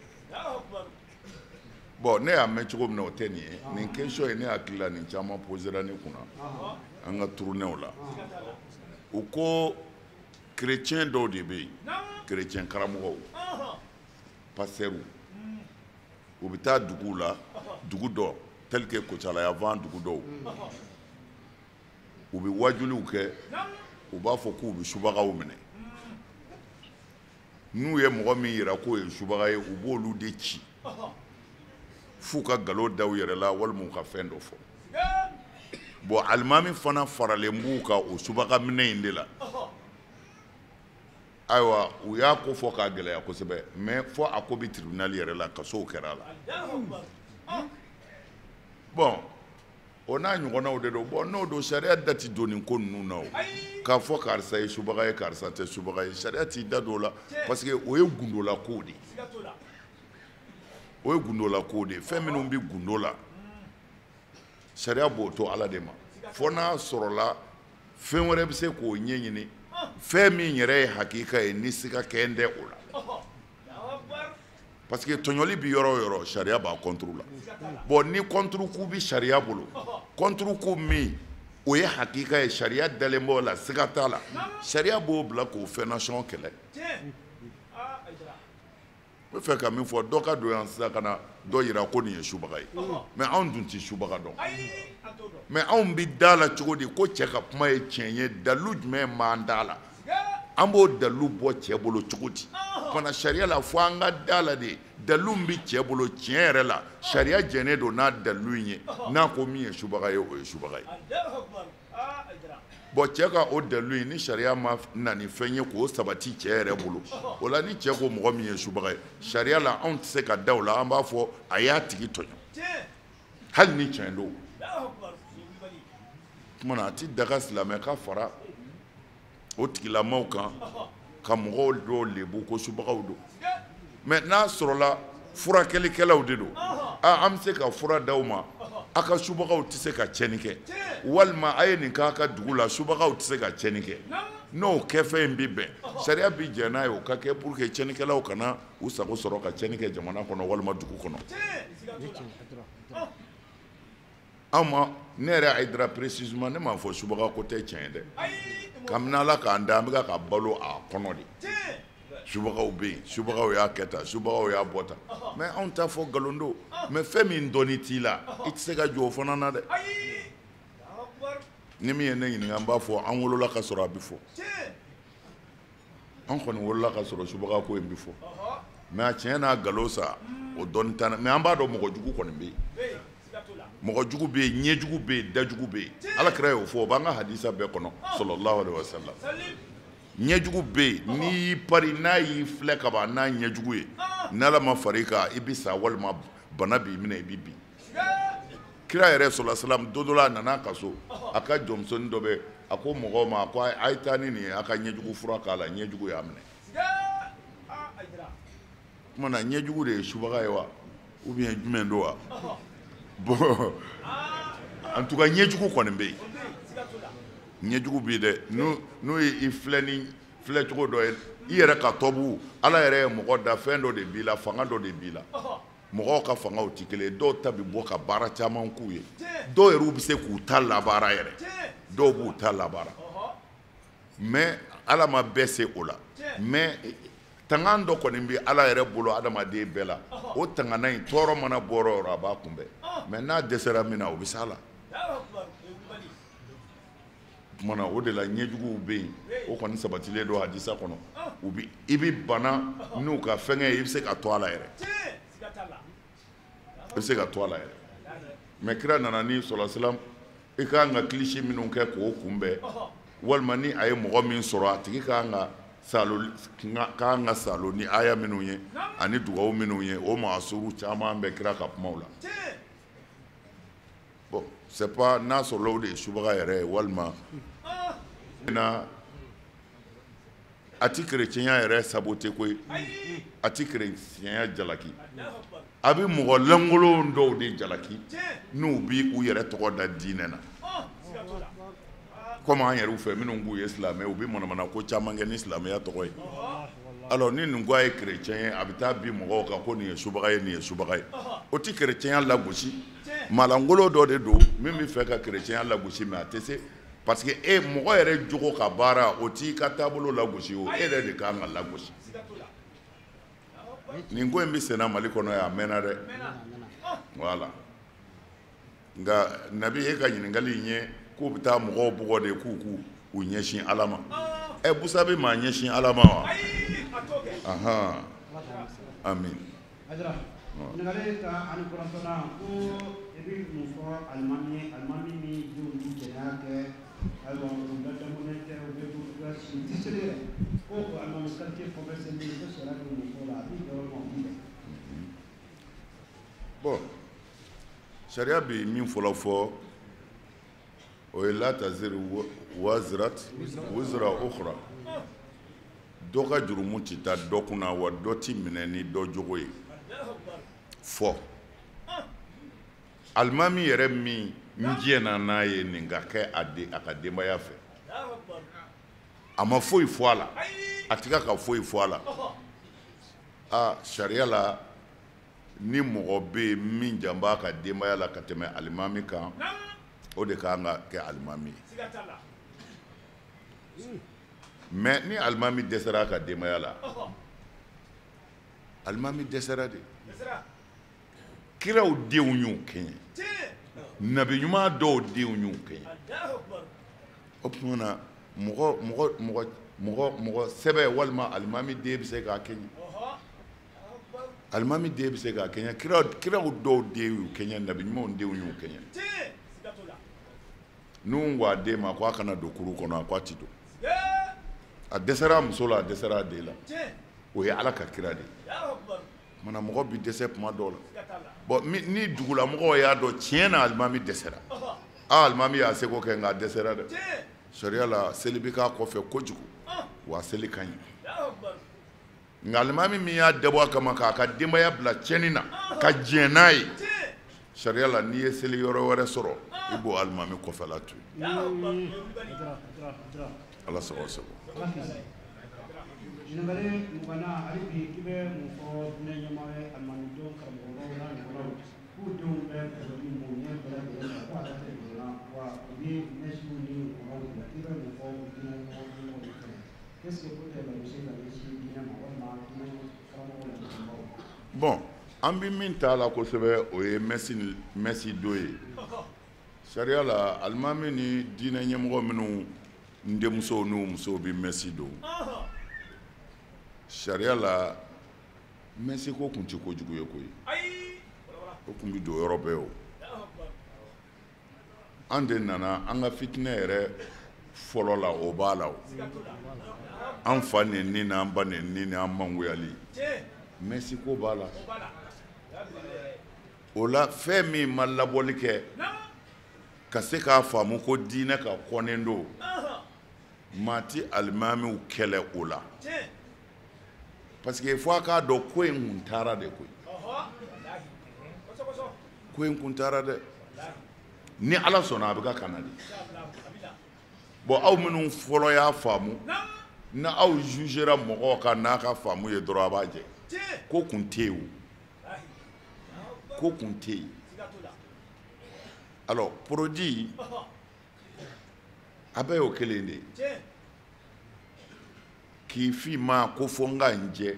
Bon, ne y'a mɛn cogo min na, o tɛ nin ye. Nin question ye ne hakili la, nin caman posera ne kunna an ka tournéew la. U ko chrétien dɔw de bɛ yen, chrétien karamɔgɔw, pasteur, u bɛ taa duguw la, dugu dɔ tel que Kocala yan dugu dɔw, u bɛ wajuliw kɛ, u b'a fɔ k'u bɛ subagaw minɛ. N'u ye mɔgɔ min yira k'o ye subaga ye, u b'olu de ci f'u ka nkalon da u yɛrɛ la walima u ka fɛn dɔ fɔ. Bon, alimami fana faralen b'u kan o subaga minɛ in de la. Ayiwa, u y'a ko fɔ k'a gɛlɛya kosɛbɛ, mais fo a ko bɛ tribunal yɛrɛ la, kasow kɛra a la. Bon, o n'a ɲɔgɔnnaw de don. Bon, n'o don, sariya da ti don nin ko ninnu na o. K'a fɔ karisa ye subaga ye, karisa tɛ subaga ye, sariya t'i da don o la, parce que o ye gundola kow de ye. O ye gundola kow de ye. Fɛn minnu bɛ gundo la, sariya b'o to Ala de ma. Fo n'a sɔrɔla fɛn wɛrɛ bɛ se k'o ɲɛɲini, fɛn min yɛrɛ ye hakika ye ni siga kɛn tɛ o la. Parce que tɔɲɔli bɛ yɔrɔ o yɔrɔ, sariya b'a contre la. Bon, ni contre coup bɛ sariya bolo, contre coup min o ye hakika ye, sariya dalen b'o la, siga t'a la, sariya b'o bila k'o fɛn nasɔn kɛlɛ. N bɛ fɛ ka min fɔ, dɔ ka don yan sisan ka na dɔ yira ko nin ye subaga ye, mais anw dun tɛ subaga dɔn. Mais anw bɛ da la cogo di ko cɛ ka kuma ye tiɲɛ ye, dalilu jumɛn b'an da la? An b'o dalilu bɔ cɛ bolo cogo di? Fana sariya la, fo an ka da la de, dalilu min bɛ cɛ bolo tiɲɛ yɛrɛ la, sariya jɛnnen don n'a dalilu in ye, n'a ko min ye subaga ye, o ye subaga ye. Bon cɛ ka o dalilu in ni sariya ma na ni fɛn ye k'o sabati cɛ yɛrɛ bolo, o la ni cɛ ko mɔgɔ min ye subaga ye, sariya la anw tɛ se ka da o la, an b'a fɔ a y'a tigi tɔɲɔ hali ni tiɲɛ don. Tuma na a ti daga silamɛ ka fara o tigilamaw kan ka mɔgɔw dɔw lebu ko subagaw don. Mais n'a sɔrɔla furakɛlikɛlaw de don, an bɛ se ka fura d'aw ma, a ka subagaw tɛ se ka tiɲɛni kɛ, walima a ye nin k'a ka dugu la, subagaw tɛ se ka tiɲɛni kɛ. N'o kɛfɛn in bɛ bɛn, sariya bɛ jɛn n'a ye o ka kɛ pour que tiɲɛnikɛlaw kana u sago sɔrɔ ka tiɲɛni kɛ jamana kɔnɔ walima dugu kɔnɔ. Anw ma, ne yɛrɛ Hayidara précisément ne m'a fɔ subaga ko tɛ tiɲɛ ye dɛ. Kabini Ala k'an da an bɛ ka balo a kɔnɔ de. Subagaw bɛ yen, subagaw y'a kɛ tan, subagaw y'a bɔ tan. Mais anw t'a fɔ nkalon don. Mais fɛn min dɔnni t'i la, i tɛ se ka jɔ o fana na dɛ. Ni min ye ne ɲininka, n b'a fɔ an wolola ka sɔrɔ a bɛ fɔ. An kɔni wolola ka sɔrɔ subaga ko in bɛ fɔ. Mais a tiɲɛ n'a nkalon sa, o dɔnni t'an na. Mais an b'a dɔn mɔgɔ jugu kɔni bɛ yen. Mɔgɔ jugu bɛ yen, ɲɛjugu bɛ yen, dajugu bɛ yen. Ala kira y'o fɔ, o b'an ka hadisa bɛɛ kɔnɔ, sallallahu alaihi wa sallam. Ɲɛjugu bɛ yen, n'i y'i pari n'a y'i filɛ ka ban n'a ɲɛjugu ye, n'Ala ma far'i kan i bɛ sa walima bana b'i minɛ i bɛ bin. Kira yɛrɛ sallallahu alaihi wa sallam don dɔ la a nana a ka so, a ka jɔnmusonin dɔ bɛ, a ko mɔgɔw ma ko a ye taa ni nin ye, a ka ɲɛjugu fura k'a la, ɲɛjugu y'a minɛ. Tuma na ɲɛjugu de ye subaga ye wa ou bien jumɛn don wa? Bon, en tout cas ɲɛjugu kɔni bɛ yen. Ɲɛjugu bɛ yen dɛ. N'o ye i filɛ ni filɛcogo dɔ ye, i yɛrɛ ka tɔbu, Ala yɛrɛ ye mɔgɔ da, fɛn dɔ de b'i la, fanga dɔ de b'i la. Mɔgɔw ka fangaw tɛ kelen ye, dɔw ta bɛ bɔ ka baara caman k'u ye, dɔw yɛrɛ bɛ se k'u ta labaara yɛrɛ, dɔw b'u ta labaara. Mais Ala ma bɛɛ se o la. Mais tangan dɔ kɔni bɛ Ala yɛrɛ bolo adamaden bɛɛ la, o tangana in tɔɔrɔ mana bɔ yɔrɔ o yɔrɔ a b'a kunbɛn. Mais n'a dɛsɛra min na, o bɛ s'a la. Tuma na o de la ɲɛjuguw bɛ yen, o kɔni sabatilen don hadisa kɔnɔ. U bɛ i bɛ bana n'u ka fɛngɛ ye, i bɛ se ka to a la yɛrɛ. I bɛ se ka to a la yɛrɛ. Mais kira nana ni sallallahu alaihi wa sallam, i ka kan ka kilisi minnu kɛ k'o kunbɛn, walima ni a ye mɔgɔ min sɔrɔ, a tigi ka kan ka salo, ka kan ka salo ni aya minnu ye ani dugawu minnu ye, o maasuru caman bɛ kira ka kumaw la. Bon, c'est pas n'a sɔrɔla o de ye subaga yɛrɛ ye walima na a ti kerecɛnya yɛrɛ sabote koyi, a ti kerecɛnya jalaki, a bɛ mɔgɔ lankolon dɔw de jalaki n'u bi u yɛrɛ tɔgɔ da diinɛ na. Komi an yɛrɛw fɛ minnu k'u ye silamɛ, u bɛ manamana ko caman kɛ ni silamɛya tɔgɔ ye. Alors ni nin ko a ye kerecɛn ye, a bɛ taa bin mɔgɔw kan ko nin ye subaga ye, nin ye subaga ye. O ti kerecɛnya lagosi. Maalankolon dɔ de don min bɛ fɛ ka kerecɛnya lagosi, mais a tɛ se, parce que e mɔgɔ yɛrɛ jogo ka baara, o t'i ka taabolo lagosi, o e yɛrɛ de kan ka lagosi. Nin ko in bɛ senna Mali kɔnɔ yan a mɛnna dɛ. Voilà. Nka Nabi, e ka ɲininkali in ye k'u bɛ taa mɔgɔw bugɔ de k'u k'u ɲɛsin Ala ma. Ɛ, busa bɛ maa ɲɛsin Ala ma wa? Ahan, amin. Hayidara, ɲininkali ta ani kɔnɔntɔnnan ko i bɛ mun fɔ alimami ye, alimami min denw bɛ jɛnɛya kɛ, ayiwa u ladamunen tɛ, u bɛ u si u tɛ seli yɛrɛ, ko o alimami qualité fɛn fɛn seli ko sariya bɛ mun fɔ o la, a b'i bɛn walima o t'i bɛn? Bon, sariya bɛ min fɔlɔ fɔ, o ye la taziru wazirat wizra ukhra, dɔ ka jurumu tɛ taa dɔ kunna, wa dɔ ti minɛ ni dɔ jogo ye. Fɔ alimami yɛrɛ min n jɛnna n'a ye nin ka kɛ a de a ka denbaya fɛ, a ma foyi fɔ a la, a tɛ ka foyi fɔ a la. A sariya la, ni mɔgɔ bɛ yen min jan b'a ka denbaya la ka tɛmɛ alimami kan, o de ka kan ka kɛ alimami ye. Mais ni alimami dɛsɛra a ka denbaya la, alimami dɛsɛra de. Kiraw denw y'u kɛɲɛ, nabi ɲuman dɔw denw y'u kɛɲɛ. O tuma na mɔgɔ mɔgɔ mɔgɔ mɔgɔ mɔgɔ sɛbɛ walima alimami den bɛ se k'a kɛɲɛ, alimami den bɛ se k'a kɛɲɛ. Kiraw dɔw den y'u kɛɲɛ, nabi ɲumanw denw y'u kɛɲɛ. N'u ko a den ma ko a kana don kuru kɔnɔ, a ko a ti don. A dɛsɛra a muso la, a dɛsɛra a den la. O ye Ala ka kira de ye. Mana mɔgɔ bi dɛsɛ kuma dɔw la. Bon, ni dugulamɔgɔw y'a dɔn tiɲɛ na alimami dɛsɛra. Aa, alimami y'a seko kɛ nka a dɛsɛra dɛ. Sariya la seli bɛ k'a kɔfɛ kojugu, wa seli ka ɲi. Nka alimami min y'a dabɔ a kama k'a ka denbaya bila tiɲɛni na, ka jɛn n'a ye, sariya la n'i ye seli yɔrɔ wɛrɛ sɔrɔ, i b'o alimami kɔfɛla to yen. Ala sago sago. Ɲininkali muganna hali bi, i bɛ mun fɔ diinɛ ɲɛmaa ye, alimamidenw, karamɔgɔbaw n'a ɲɔgɔnnaw, k'u denw bɛ produit mun ɲɛ bɛɛ lajɛlen ma ko a tɛ donna wa u bɛ mɛsiw ni ɲɔgɔnnaw bila, i bɛ mun fɔ diinɛ ɲɛmɔgɔ fɛ? Qu'est-ce que ko tɛ lagosi ka ɲɛsin diinɛ ma walima diinɛ karamɔgɔw la ɲɔgɔnbaw? Bon, an bɛ min t'a la kosɛbɛ, o ye mɛsi do ye. Sariya la, alimami ni diinɛ ɲɛmɔgɔ minnu n denmusow n'u musow bɛ mɛsi don, sariya la mɛsi ko kun tɛ kojugu ye koyi. O kun bɛ don yɔrɔ bɛɛ o. An de nana an ka fitinɛ yɛrɛ fɔlɔ la, o b'a la o. An fa nɛni n'an ba nɛni n'an mangoyali, mɛsi ko b'a la. O la fɛn min ma labɔli kɛ ka se k'a faamu ko diinɛ ka kɔnnen don, maa ti alimamiw kɛlɛ o la. Parce que fo a k'a dɔn ko in kun taara de koyi. Ko in kun taara dɛ. Ni Ala sɔnna a bɛ ka na de. Bon, aw minnu fɔlɔ y'a faamu, na aw jugera mɔgɔw kan n'a ka faamu ye dɔrɔn, a b'a jɛ. Ko kun tɛ yen o. Ko kun tɛ yen. Alors, produit, a bɛɛ y'o kelen de ye. K'i fi ma ko fo n ka n jɛ,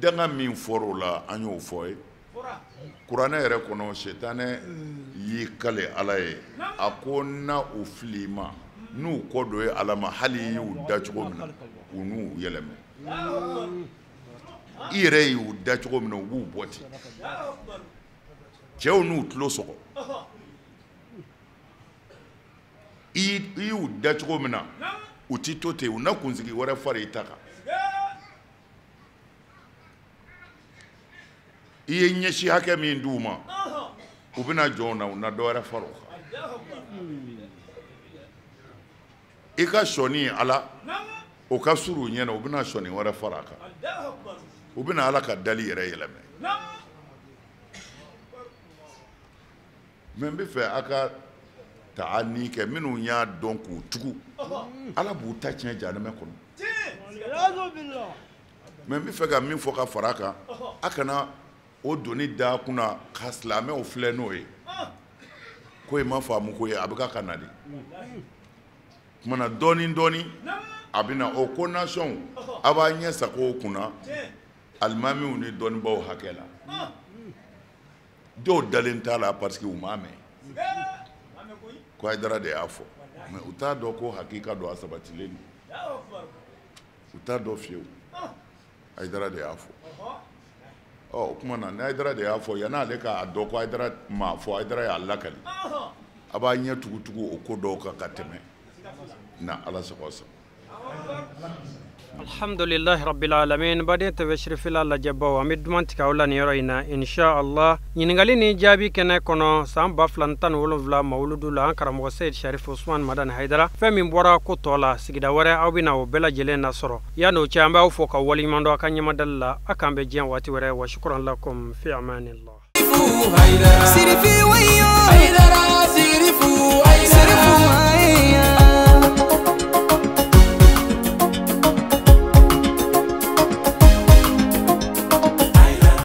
danga min fɔra o la, an y'o fɔ ye. Kuranɛ yɛrɛ kɔnɔ, sitanɛ y'i kale Ala ye, a ko na u fili i ma, n'u kɔ don ye Ala ma, hali i y'u da cogo min na, u n'u yɛlɛmɛ. I yɛrɛ y'u da cogo min na, u b'u bɔ ten. Cɛw n'u tulo sɔgɔ. I y'u da cogo min na, u ti to ten, u na kunsigi wɛrɛ fara i ta kan. I ye ɲɛsi hakɛ min d'u ma, u bɛna jɔ o na, u na dɔ wɛrɛ fara o kan. I ka sɔnni Ala, o ka surun u ɲɛna, u bɛna sɔnni wɛrɛ fara a kan. U bɛna Ala ka dali yɛrɛ yɛlɛmɛ. Mais n bɛ fɛ a ka taani kɛ minnu y'a dɔn k'u tugu, Ala b'u ta tiɲɛ jahanama kɔnɔ. Mais n bɛ fɛ ka min fɔ ka fara a kan, a kana o doni da kunna ka silamɛw filɛ n'o ye. Ko in ma faamu ko ye, a bɛ ka na de. Kumana dɔɔni dɔɔni a bɛ na o ko nasɔnw, a b'a ɲɛ sago o kunna alimamiw ni dɔnnibaw hakɛ la. Dɔw dalen t'a la parce que u m'a mɛn. Ko Hayidara de y'a fɔ, mais u t'a dɔn ko hakika don, a sabatilen don. U t'a dɔn fiyewu. Hayidara de y'a fɔ. Ɔ, o tuma na ni Hayidara de y'a fɔ, yan'ale k'a dɔn ko Hayidara m'a fɔ, Hayidara y'a lakali, a b'a ɲɛ tugutugu o ko dɔw kan ka tɛmɛ. Na Ala sago sago. Alhamdulillahi rabbil alamin. Baden tɛ sirifila lajɛbaw, an bɛ duman tigɛ aw la nin yɔrɔ in na inshallah. Ɲininkali ni jaabi kɛnɛ kɔnɔ san 2017 mawuludu la, an karamɔgɔ Seyid Sharif Usman Madani Hayidara, fɛn min bɔra ko tɔ la sigida wɛrɛ, aw bɛna o bɛɛ lajɛlen nasɔrɔ. Yan'o cɛ, an b'aw fo ka waleɲuman dɔn a ka ɲɛmadali la. A k'an bɛn diɲɛ waati wɛrɛ. Wa shukran lakum fi amanillah. Sirifi wayo.